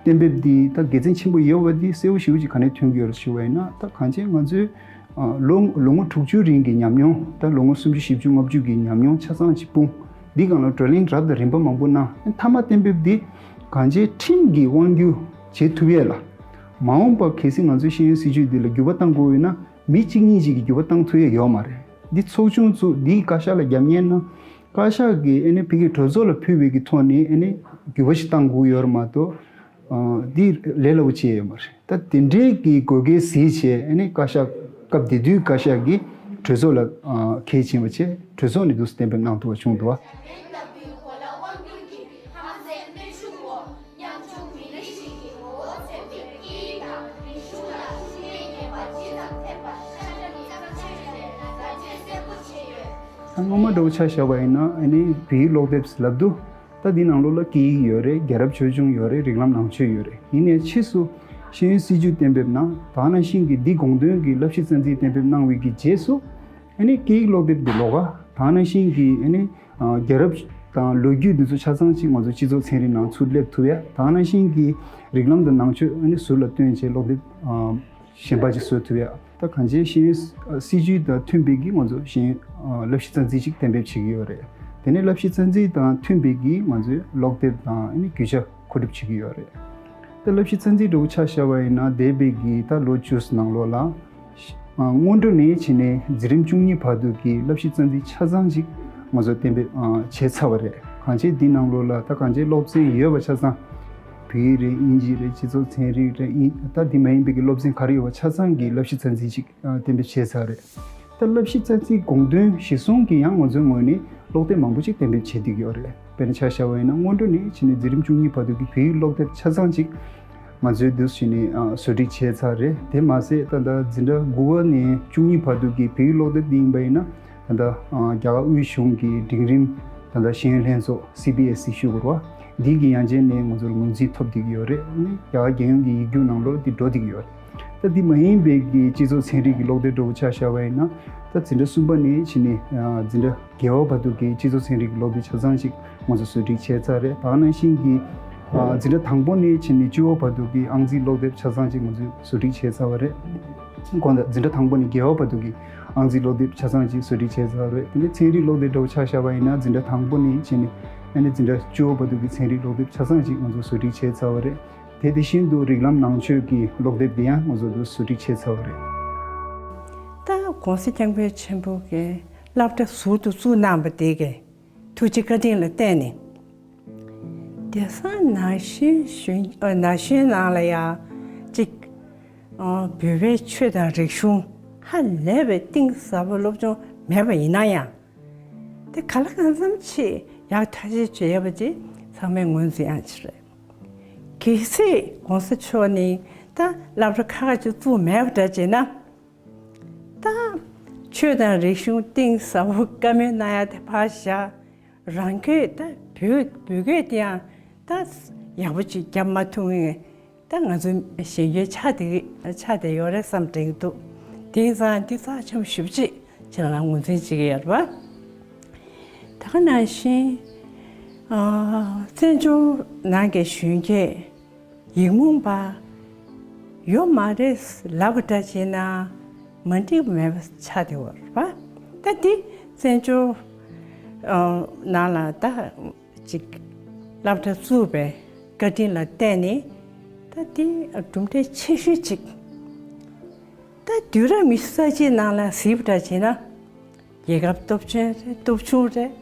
གཏན་འབེབས་འདི་ད་དགེ་མཚན་ཆེན་པོ་ཡོད་པ་འདི་གསལ་པོ་ཞེ་པོ་ཅིག་ག་ནས་ཐོན་གྱི་ཡོད་རེད་ཞུ་བ་ཡིན་ན། ད་གང་ཅི་ང་ཚོའི་ཨ་ལོ་ལོ་ངོ་དྲུག་ཅུ་རིང་གི་ཉམས་མྱོང་། ད་ལོ་ངོ་སུམ་ཅུ་བཞི་བཅུ་ལྔ་བཅུ་གི་ཉམས་མྱོང་ཆ་ཚང་ཅིག་སྤུངས། འདི་སྒང་ལ་བགྲོ་གླེང་རབ་དང་རིམ་པ་མང་པོ་གནང་། མཐའ་མ་གཏན་འབེབས་འདི་གང་ཅི་ཁྲིམས་ཀྱི་དབང་སྒྱུར་བྱེད་ཐུབ་ཡས་ལ། མ་འོངས་པ་གལ་སྲིད་ང་ཚོའི་ཤེས་ཡོན་སྲིད་བྱུས་འདི་ལ་འགྱུར་བ་གཏང་དགོས་ཡོད་ན། མི་གཅིག་གཉིས་ཅིག་གིས་འགྱུར་བ་བཏང་ཐུབ་ཡ་ཡོད་མ་རེད། འདི་ཚོགས་ཆུང་བཙུགས་འདིའི་བཀའ་ཤག་ལ་རྒྱབ་གཉེར་གནང་། བཀའ་ཤག་གིས་ཨ་ནི་ཕ་གིའི་གྲོས་ཚོགས་ལ་ཕུལ་བའི་གི་ཐོག་ནས་ཨ་ནི་འགྱུར་བ་ཞིག་བཏང་དགོས་ཡོད་རེད་མ་གཏོགས། ཨ་འདི་ལས་སླ་པོ་ཅིག་ཡོད་མ་རེད། ད་དེ་འདྲའི་གི་དགོས་གལ་གཟིགས་བྱས་ཨ་ནི་བཀའ་ཤག་སྐབས་དེ་དུས་བཀའ་ཤག་གིས་གྲོས་ཚོགས་ལ་ཨ་གལ་ཕྱིན་པ་བྱས་གྲོས་ཚོགས་ནས་འདུག་སེ་གཏན་འབེབས་གནང་ཐུབ་པ་བྱུང་འདུག་བ། སྔོན་མ་འདྲ་བོ་ཆ་བཞག་པ་ཡིན་ན་ཨ་ནི་བོད་ཡིག་ཀློག་དེབ་ལབ་དུས་ད་འདི་ནང་ལོགས་ལ་སྐད་ཡིག་ཡོད་རེད། རྒྱལ་རབས་ཆོས་འབྱུང་ཡོད་རེད། རིགས་ལམ་ནང་ཆོས་ཡོད་རེད། ཡིན་ནའི་ཕྱིས་སུ་ཤེས་ཡོན་སྲིད་བྱུས་གཏན་འབེབས་གནང་། ད་ག་ནང་བཞིན་གྱི་འདི་དགོངས་དོན་གྱི་བསླབ་གཞི་རྩ་འཛིན་གཏན་འབེབས་གནང་བའི་གི་རྗེས་སུ་ཨ་ནི་སྐད་ཡིག་ཀློག་དེབ་འདི་ལོགས་ཀ་ད་ག་ནང་བཞིན་གྱི་ཨ་ནི་ཨ་རྒྱལ་རབས་དང་ལོ་རྒྱུས་འདི་ཚོ་ཆ་ཚང་ཅིག་ང་ཚོ་སྤྱི་ཚོགས་ཚན་རིག་ནང་ཚུར་སླེབས་ཐུབ་ཡ། ད་ག་ནང་བཞིན་གྱི་རིགས་ལམ་དང་ནང་ཆོས་ཨ་ནི་ཟུར་ལ་བཏོན་བྱས་ཀློག་དེབ་ཨ་གཞན་པ་ཅིག་བཟོ་ཐུབ་ཡ། ད་གང་ཅིའི་ཤེས་ཡོན་སྲིད་བྱུས་དང་མཐུན་པའི་གི་ང་ཚོ་ཤེས་ཡོན་བསླབ་གཞི་རྩ་འཛིན་ཅིག་གཏན་འབེབས་བྱེད་ཀྱི་ཡོད་རེད། དེ་ནས་བསླབ་གཞི་རྩ་འཛིན་དང་མཐུན་པའི་གི་ང་ཚོས་ཀློག་དེབ་དང་ཨ་ནི་རྒྱུ་ཆ་མཁོ་སྒྲུབ་བྱེད་ཀྱི་ཡོད་རེད། ད་བསླབ་གཞི་རྩ་འཛིན་འདྲ་བོ་ཆ་བཞག་པ་ཡིན་ན་འདས་པའི་གི་ད་ལོ་བཅུ་ནང་ལོགས་ལ་སྔོན་འགྲོ་ནས་བྱས་ནས་འཛིན་རིམ་བཅུ་གཉིས་བར་དུ་གི་བསླབ་གཞི་རྩ་འཛིན་ཆ་ཚང་ཅིག་ང་ཚོ་གཏན་འབེབས་བྱས་ཚར་བ་རེད། གང་ཅི་འདི་ནང་ལོགས་ལ་ད་གང་ཅི་སློབ་ཚན་ཡོད་པ་ཆ་ཚང་བོད་ཡིག་རེད། དབྱིན་ཇི་རེད། སྤྱི་ཚོགས་ཚན་རིག་རེད། ད་འདི་མ་ཡིན་པའི་གི་སློབ་ཚན་ག་རེ་ཡོད་པ་ཆ་ཚང་གི་བསླབ་གཞི་རྩ་འཛིན་ཅིག་གཏན་འབེབས་བྱས་ཚར་རེད། ད་བསླབ་གཞི་རྩ་འཛིན་དགོངས་དོན་གཞིར་བཟུང་གིས་ཡང་ང་ཚོའི་ངོས་ནས་ཀློག་དེབ་མང་པོ་ཅིག་གཏན་འབེབས་བྱེད་བསྡད་ཀྱི་ཡོད་རེད། དཔེར་ན་ཆ་བཞག་པ་ཡིན་ན་སྔོན་འགྲོ་ནས་བྱས་ནས་འཛིན་རིམ་བཅུ་གཉིས་བར་དུ་གི་བོད་ཡིག་ཀློག་དེབ་ཆ་ཚང་ཅིག་ང་ཚོས་འདུག་བྱས་ནས་བཟོ་སྒྲིག་བྱས་ཚར་རེད། དེ་མ་ཟད་ད་ལྟ་འཛིན་གྲྭ་དགུ་པ་ནས་བཅུ་གཉིས་བར་དུ་གི་བོད་ཡིག་ཀློག་དེབ་འདི་ཡིན་པ་ཡིན་ན་ད་ལྟ་རྒྱ་གར་དབུས་གཞུང་གི་འབྲིང་རིམ་ད་ལྟ་ཤེས་ཡོན་ལྷན་ཚོགས་སི་བི་ཨེ་སི་ཞུ་དགོས་རེད་བ། འདི་གི་ཡང་ཅན་ནས་ང་ཚོར་ངོས་འཛིན་ཐོབ་བསྡད་ཀྱི་ཡོད་རེད། ཨ་ནི་རྒྱ་གར་རྒྱལ་ཡོངས་ཀྱི་ཡིག་རྒྱུགས་ནང་ལོགས་འདི་འགྲོ་བསྡད་ཀྱི་ཡོད་རེད། ད་འདི་མ་ཡིན་པའི་གི་སྤྱི་ཚོགས་ཚན་རིག་གི་ཀློག་དེབ་འདྲ་བོ་ཆ་བཞག་པ་ཡིན་ན་ད་འཛིན་གྲྭ་གསུམ་པ་ནས་བྱས་ནས་འཛིན་གྲྭ་བརྒྱད་པ་བར་དུ་གི་སྤྱི་ཚོགས་ཚན་རིག་གི་ཀློག་དེབ་ཆ་ཚང་ཅིག་ང་ཚོ་བཟོ་སྒྲིག་བྱས་ཚར་རེད། ད་ག་ནང་བཞིན་གྱི་འཛིན་གྲྭ་དང་པོ་ནས་བྱས་ནས་བཅུ་པ་བར་དུ་གི་ཨང་རྩིས་ཀློག་དེབ་ཆ་ཚང་ཅིག་ང་ཚོས་བཟོ་སྒྲིག་བྱས་ཚར་བ་རེད། གང་ལྟར་འཛིན་གྲྭ་དང་པོ་ནས་བརྒྱད་པ་བར་དུ་གི་ཨང་རྩིས་ཀློག་དེབ་ཆ་ཚང་ཅིག་བཟོ་སྒྲིག་བྱས་ཚར་བ་རེད། དེ་ནས་ཚན་རིག་ཀློག་དེབ་འདྲ་བོ་ཆ་བཞག་པ་ཡིན་ན་འཛིན་གྲྭ་དང་པོ་ནས་བྱས་ནས་ཨ་ནི་འཛིན་གྲྭ་བཅུ་པ་བར་དུ་གི་ཚན་རིག་ཀློག་དེབ་ཆ་ཚང་ཅིག་ང་ཚོ་བཟོ་སྒྲིག་བྱས་ཚར་བ་རེད། དེ་དེ་བཞིན་དུ་རིགས་ལམ་ནང་ཆོས་ཀྱི་ཀློག་དེབ་དེ་ཡང་ང་ཚོ་འདུག་བཟོ་སྒྲིག་བྱས་ཚར་བ་རེད། ད་༸གོང་ས་༸སྐྱབས་མགོན་ཆེན་པོ་གིས་སློབ་གྲྭ་ཟུར་དུ་བཙུགས་གནང་བ་དེ་གའི་ཐུགས་རྗེ་བཀའ་དྲིན་ལ་བརྟེན་ནས། དེང་སང་ན་གཞོན་གཞོན་ཨ་ན་གཞོན་ནང་ལ་ཡང་ཅིག་ཨ་བོད་པའི་ཆོས་དང་རིག་གཞུང་ཧ་ལས་པའི་གཏིང་ཟབ་པོ་སློབ་སྦྱོང་མེད་པ་ཡིན་ན་ཡང་། དེ་ག་ལ་གང་འཚམ་ཅིག་ཡག་ཐག་ཆོད་བྱས་ཡོད་པ་ཅིག་ཚང་མས་ངོས་འཛིན་ཡག་ཅིག་རེད། གལ་སྲིད་༸གོང་ས་མཆོག་ནས་ད་སློབ་གྲྭ་ཁག་ཁག་ཅིག་བཙུགས་མེད་པ་འདྲ་བྱས་ན། ད་ཆོས་དང་རིག་གཞུང་གཏིང་ཟབ་པོ་བཀའ་མོལ་གནང་ཡ་དེ་ཕར་བཞག་རང་སྐད་ད་བོད་བོད་སྐད་དེ་ཡང་ད་ཡག་པོ་ཅིག་རྒྱབ་མ་ཐུབ་མཁན་ད་ང་ཚོའི་གཞོན་སྐྱེས་ཆགས་བསྡད་ཆགས་བསྡད་ཡོད་རེད་བསམ་དྲན་གྱི་འདུག་དེང་སང་འདི་རྩ་ཆེན་པོ་ཞེ་པོ་ཅིག་ཁྱེད་རང་ངོས་འཛིན་བྱེད་ཀྱི་ཡོད་རེད་པ། ད་ག་ནང་བཞིན་ ཨ། བཙན་བྱོལ་ནང་གི་གཞོན་སྐྱེས་ཡིག་རྨོངས་པ་ཡོད་མ་རེད་ལབ་པ་འདྲ་བྱས་ན་མ་འགྲིག་མེད་པ་ཆགས་བསྡད་ཡོད་རེད་པ། ད་འདི་བཙན་བྱོལ་ཨ་ནང་ལ་ད་ཅིག་སློབ་གྲྭ་བཙུགས་པའི་བཀའ་དྲིན་ལ་བརྟེན་ནས་ད་འདི་གྲུབ་འབྲས་ཆེ་ཤོས་ཅིག་ད་དུས་རབས་ཉི་ཤུ་རྩ་གཅིག་ནང་ལ་གཟིགས་པ་འདྲ་བྱས་ན། རྒྱལ་ཁབ་སྟོབས་ཆེན་རེད། སྟོབས་ཆུང་རེད།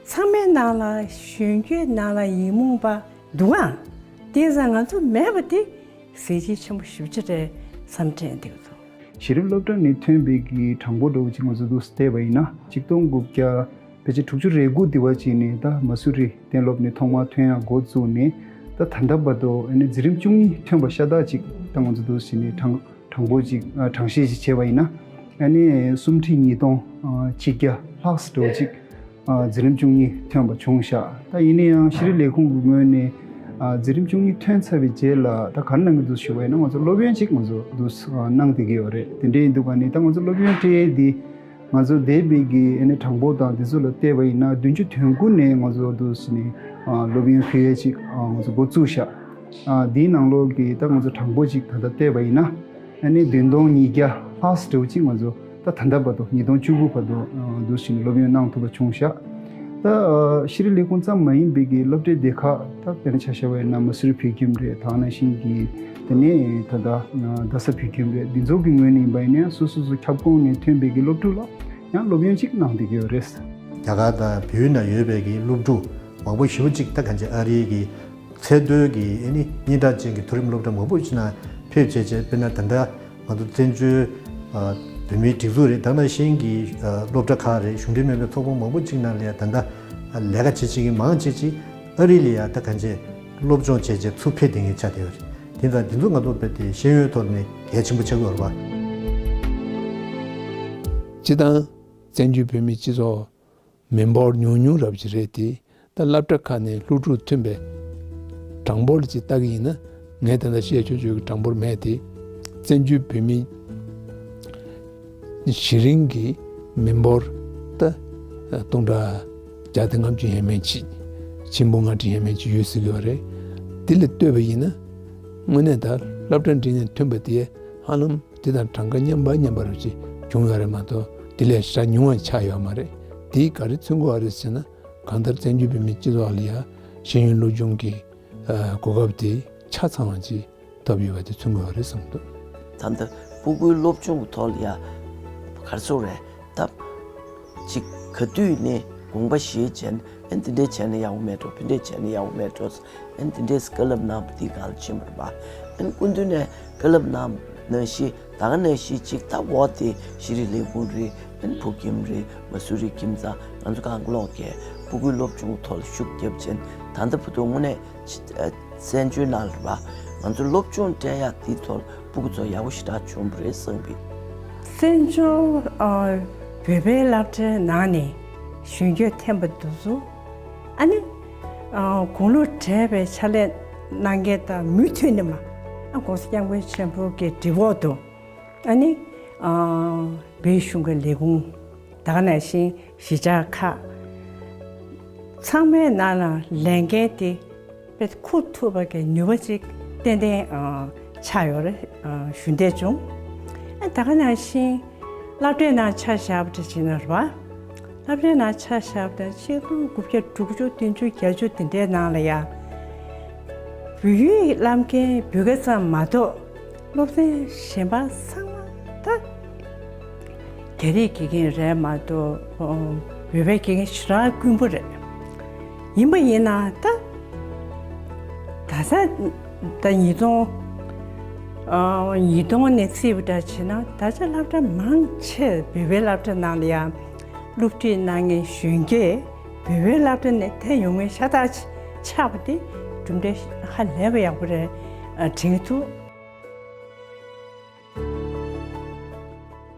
ཚང་མའི་ནང་ལ་གཞོན་སྐྱེས་ནང་ལ་ཡིག་རྨོངས་པ་འདུག་ཨང་། དེ་ཙང་ང་ཚོ་མེད་པ་དེ་གཟི་བརྗིད་ཆེན་པོ་ཞེ་པོ་ཅིག་རེད་བསམ་དྲན་འདུག་ཚོ། གཞི་རིམ་སློབ་གྲྭ་ནས་ཐོན་པའི་གི་གྲངས་འབོར་འདྲ་བོ་ཅིག་ང་ཚོ་འདུག་བལྟས་པ་ཡིན་ན་ཆིག་སྟོང་དགུ་བརྒྱ་ཕལ་ཆེར་དྲུག་ཅུ་རེ་དགུ་དེ་བ་ཅིག་ནས་ད་མ་སུ་རི་གཏན་སློབ་ནས་ཐོག་མར་ཐོན་ཡག་འགོ་བཙུགས་ནས་ད་ད་ལྟ་བར་དུ་ཨ་ནི་འཛིན་རིམ་བཅུ་གཉིས་ཐོན་པ་ཤ་སྟག་ཅིག་ད་ང་ཚོ་འདུག་ཟིན་ནས་གྲངས། གྲངས་འབོར་ཅིག་ཨ་གྲངས་བཤེར་ཅིག་བྱས་པ་ཡིན་ན་ཨ་ནི་སུམ་ཁྲི་ཉིས་སྟོང་ཨ་ཆིག་བརྒྱ་ལྷག་ཙམ་འདྲ་བོ་ཅིག་ཨ་འཛིན་རིམ་བཅུ་གཉིས་ཐོན་པ་བྱུང་ཤག་ད་ཡིན་ན་ཡང་ཤེས་རིག་ལས་ཁུངས་ཀྱི་ངོས་ནས་ཨ་འཛིན་རིམ་བཅུ་གཉིས་ཐོན་ཚར་བའི་རྗེས་ལ་ད་ག་རེ་གནང་གི་འདུག་ཞུ་བ་ཡིན་ན་ང་ཚོ་སློབ་ཡོན་ཅིག་ང་ཚོ་འདུག་ཨ་གནང་བསྡད་ཀྱི་ཡོད་རེད། དེ་འདྲ་ཡིན་དུས་ག་ནི་ད་ང་ཚོ་སློབ་ཡོན་སྤྲད་ཡས་འདི་ང་ཚོ་འདས་པའི་གི་ཨ་ནི་གྲངས་འབོར་དང་དེ་ཚོ་ལ་བལྟས་པ་ཡིན་ན་བདུན་ཅུ་དོན་དགུ་ནས་ང་ཚོ་འདུག་ཟིན་ནས་ཨ་སློབ་ཡོན་ཕུལ་ཡས་ཅིག་ཨ་ང་ཚོ་འགོ་བཙུགས་ཤག་ཨ་འདིའི་ནང་ལོགས་ཀྱི་ད་ང་ཚོ་གྲངས་འབོར་ཅིག་ད་ལྟ་བལྟས་པ་ཡིན་ན་ཨ་ནི་བདུན་སྟོང་ཉིས་བརྒྱ་ལྷག་ཙམ་འདྲ་བོ་ཅིག་ང་ཚོ་ད་ད་ལྟ་བར་དུ་ཉིས་སྟོང་བཅུ་དགུ་བར་དུ་ཨ་འདུག་ཟིན་ནས་སློབ་ཡོན་གནང་ཐུབ་པ་བྱུང་ཤག་ད་ཨ་ཤེས་རིག་ལས་ཁུངས་ཙམ་མ་ཡིན་པའི་གི་སློབ་གྲྭའི་སྡེ་ཁག་ད་དཔེར་ན་ཆ་བཞག་པ་ཡིན་ན་མ་སུ་རི་བོད་ཁྱིམ་རེད། ད་ག་ནང་བཞིན་གྱི་དེ་ནས་ད་ལྟ་རྡ་ས་བོད་ཁྱིམ་རེད། འདི་ཚོ་གི་ངོས་ནས་ཡིན་པ་ཡིན་ན་སོ་སོ་སོ་ཁྱབ་ཁོངས་ནས་ཐོན་པའི་གི་སློབ་ཕྲུག་ལ་ཡང་སློབ་ཡོན་ཅིག་གནང་བསྡད་ཀྱི་ཡོད་རེད། རྒྱ་གར་དང་བལ་ཡུལ་ནང་ཡོད་པའི་གི་སློབ་ཕྲུག་མང་པོ་ཞེ་པོ་ཅིག་ད་གང་ཅི་ཨ་རིའི་གི་ཚད་མཐོའི་གི་ཨ་ནི་སྙན་གྲགས་ཅན་གྱི་མཐོ་རིམ་སློབ་གྲྭ་མང་པོ་ཅིག་ནང་ཕེབས་བྱས་བྱས་དཔེར་ན་ད་ལྟ་ང་ཚོ་བཙན་བྱོལ་ཨ་བོད་མིའི་སྒྲིག་འཛུགས་རེད། ད་ནང་བཞིན་གྱི་ཨ་སློབ་གྲྭ་ཁག་རེད། གཞུང་འབྲེལ་མིན་པའི་ཚོགས་པ་མང་པོ་ཅིག་ནང་ལ་ཡང་ད་ལྟ་ལས་ཀ་བྱེད་བྱེད་ཀྱི་མང་ཆེ་ཅིག་ཨ་རི་ལ་ཡང་ད་གང་ཅི་སློབ་སྦྱོང་བྱས་བྱས་ཚུར་ཕེབས་བསྡད་མཁན་ཆགས་བསྡད་ཡོད་རེད། དེ་ཙང་དེ་ཚོ་ང་ཚོ་དཔེ་དེ་ཤེས་ཡོན་ཐོག་ནས་གལ་ཆེན་པོ་ཆགས་ཀྱི་ཡོད་རེད་པ། སྤྱིར་བཏང་བཙན་བྱོལ་བོད་མིའི་སྤྱི་ཚོགས་མི་འབོར་ཉུང་ཉུང་རབ་ཅིག་རེད་དེ། ད་སློབ་གྲྭ་ཁག་ནས་སློབ་ཕྲུག་ཐོན་པའི་གྲངས་འབོར་ཅིག་ལྟ་གི་ཡིན་ན་ངས་ད་ལྟ་བཤད་ཆོག་ཆོག་གི་གྲངས་འབོར་མེད་དེ། བཙན་བྱོལ་བོད་མི་གཞི་རིམ་གྱི་མི་འབོར་ད་སྟོང་ཕྲག་བརྒྱ་དང་ལྔ་བཅུ་ཡས་མས་ཅིག་ཆེན་པོ་ལྔ་ཁྲི་ཡས་མས་ཅིག་ཡོད་ཟེར་གི་ཡོད་རེད། དེ་ལ་ལྟོས་པ་ཡིན་ན་དངོས་གནས་ད་སློབ་གྲྭ་འགྲིམས་ནས་ཐོན་པ་དེ་ཧ་ལམ་དེ་དང་གྲངས་ཀ་མཉམ་པ་མཉམ་པ་རུ་ཅིག་བྱུང་ཡོད་རེད་མ་གཏོགས་དེ་ལས་ཞེ་དྲག་ཉུང་བ་ཆགས་ཡོད་མ་རེད། དེས་ག་རེ་མཚོན་གྱི་ཡོད་རེད་ཟེར་ན། གང་ལྟར་བཙན་བྱོལ་བོད་མིའི་སྤྱི་ཚོགས་ལ་ཡང་ཤེས་ཡོན་སློབ་སྦྱོང་གི་ཨ་གོ་སྐབས་དེ་ཆ་ཚང་བ་ཅིག་ཐོབ་ཡོད་པ་དེ་མཚོན་གྱི་ཡོད་རེད་བསམ་འདུག་ད་ལྟ་སྤུ་གུའི་སློབ་སྦྱོང་གི་ཐོག་ལ་ཡང་ག་རེ་ཟེར་རེད་ད། ཅིག་ག་དུས་ནས་དགོངས་པ་བཞེས་བྱས་ནས་ཨ་འདི་འདྲས་བྱས་ན་ཡག་པོ་མེད་འགྲོ། འདི་འདྲས་བྱས་ན་ཡག་པོ་མེད་འགྲོ། ཨ་འདི་འདྲས་བཀའ་སློབ་གནང་བ་འདི་ག་ལ་ཕྱིན་པ་རེད་པ། ཨ་སྐུ་མདུན་ནས་བཀའ་སློབ་གནང་ནང་བཞིན་ད་ག་ནང་བཞིན་ཅིག་ད་འོ་དེ་ཤེས་རིག་ལས་ཁུངས་རེད། ཨ་བོད་ཁྱིམ་རེད། མ་སུ་རི་ཁྱིམ་ཚང་ང་ཚོ་གང་ག་ལོག་གི་སྤུ་གུའི་སློབ་སྦྱོང་ཐོག་ལ་ཤུགས་རྒྱབ་ཆེན་ད་ལྟ་བར་དུ་དངོས་གནས་ཕྱི་ཨ་བཙན་བྱོལ་ནང་ལ་རེད་པ། ང་ཚོ་སློབ་སྦྱོང་སྤྲད་ཡག་དེའི་ཐོག་ལ་སྤུ་གུ་ཚོ་ཡག་པོ་ཞེ་དྲག་བྱུང་བ་རེད་བསམ་གི། བཙན་བྱོལ་ཨ་བོད་པའི་སློབ་གྲྭའི་ནང་ནས་གཞོན་སྐྱེས་ཐོན་པ་དེ་ཚོ་ཨ་ནི་ཨ་དགུང་ལོ་བགྲེས་པའི་ཕྱག་ལས་གནང་མཁན་དང་མུ་མཐུད་ནས་མ་ཨ་༸གོང་ས་༸སྐྱབས་མགོན་ཆེན་པོ་གི་དྲི་བ་དང་ཨ་ནི་ཨ་བོད་གཞུང་གི་ལས་ཁུངས་ད་ག་ནང་བཞིན་གཞིས་ཆགས་ཁག་ཚང་མའི་ནང་ལ་ལས་འགན་དེ་དཔེ་འཁུར་ཐུབ་པ་གི་ནུས་པ་ཅིག་ཏན་ཏན་ཨ་ཆགས་ཡོད་རེད། ཨ་ཞུ་འདོད་བྱུང་། ཨ་ད་ག་ནང་བཞིན་སློབ་གྲྭའི་ནང་ཆ་བཞག་པ་འདྲ་བྱས་ན་རེད་པ། སློབ་གྲྭའི་ནང་ཆ་བཞག་པ་དང་ཆིག་སྟོང་དགུ་བརྒྱ་དྲུག་ཅུ་བདུན་ཅུ་བརྒྱད་ཅུ་དེ་འདྲའི་ནང་ལ་ཡང་བོད་ཡིག་བསླབ་མཁན་བོད་སྐད་ཙམ་མ་གཏོགས་སློབ་ཚན་གཞན་པ་ཚང་མ་ད་རྒྱ་རིགས་དགེ་རྒན་རེད་མ་གཏོགས་བོད་པའི་དགེ་རྒན་ཞེ་དྲག་དཀོན་པོ་རེད། ཡིན་པ་ཡིན་ན་ད་ད་ཆ་ད་ཉིས་སྟོང་ཨ་ཉིས་སྟོང་ནས་བརྩིས་པ་འདྲ་བྱས་ན་ད་ཆ་སློབ་གྲྭ་མང་ཆེ་བོད་པའི་སློབ་གྲྭ་ནང་ལ་ཡང་སློབ་ཁྲིད་གནང་མཁན་གཞོན་སྐྱེས་བོད་པའི་སློབ་གྲྭ་ནས་ཐོན་ཡོང་མཁན་ཤ་སྟག་ཆགས་པ་དེ་གྲུབ་འབྲས་ཧ་ལས་པ་ཡག་པོ་རེད་དྲན་གྱི་འདུག་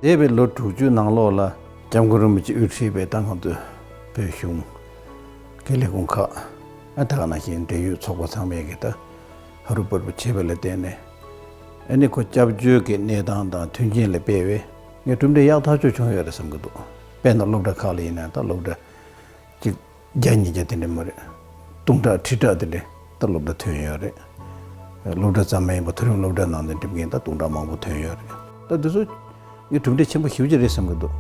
འདས་པའི་ལོ་དྲུག་ཅུའི་ནང་ལོགས་ལ་༸སྐྱབས་མགོན་རིན་པོ་ཆེ་དབུ་ཁྲིད་པའི་ད་ང་ཚོའི་བོད་གཞུང་གི་ལས་ཁུངས་ཁག་ཨ་ད་ག་ནང་བཞིན་འབྲེལ་ཡོད་ཚོགས་པ་ཚང་མས་ཀྱི་ད་ཧ་རུ་བར་པོ་བྱས་པ་ལ་བརྟེན་ནས་ཨ་ནི་ཁོ་སྐྱབས་བཅོལ་གྱི་གནས་སྟངས་དང་མཐུན་རྐྱེན་ལ་དཔག་པའི་ངས་གྲུབ་འབྲས་ཡག་ཐག་ཆོད་བྱུང་ཡོད་རེད་བསམ་གྱི་འདུག་དཔེར་ན་སློབ་གྲྭ་ཁག་ལ་ཡིན་ན་ད་སློབ་གྲྭ་གཅིག་བརྒྱ་ཉིས་བརྒྱ་དེ་འདྲ་མ་རེད། སྟོང་ཕྲག་ཁྲི་ཕྲག་དེ་འདྲ་ད་སློབ་གྲྭ་ཐོན་ཡོད་རེད། སློབ་གྲྭ་ཙམ་མ་ཡིན་པར་མཐོ་རིམ་སློབ་གྲྭ་ནང་དུ་འགྲིམ་མཁན་ད་སྟོང་ཕྲག་མང་པོ་ཐོན་ཡོད་རེད། ད་འདི་ཚོ་ངས་གྲུབ་འབྲས་ཆེན་པོ་ཞེ་པོ་ཅིག་རེད་བསམ་གྱི་འདུག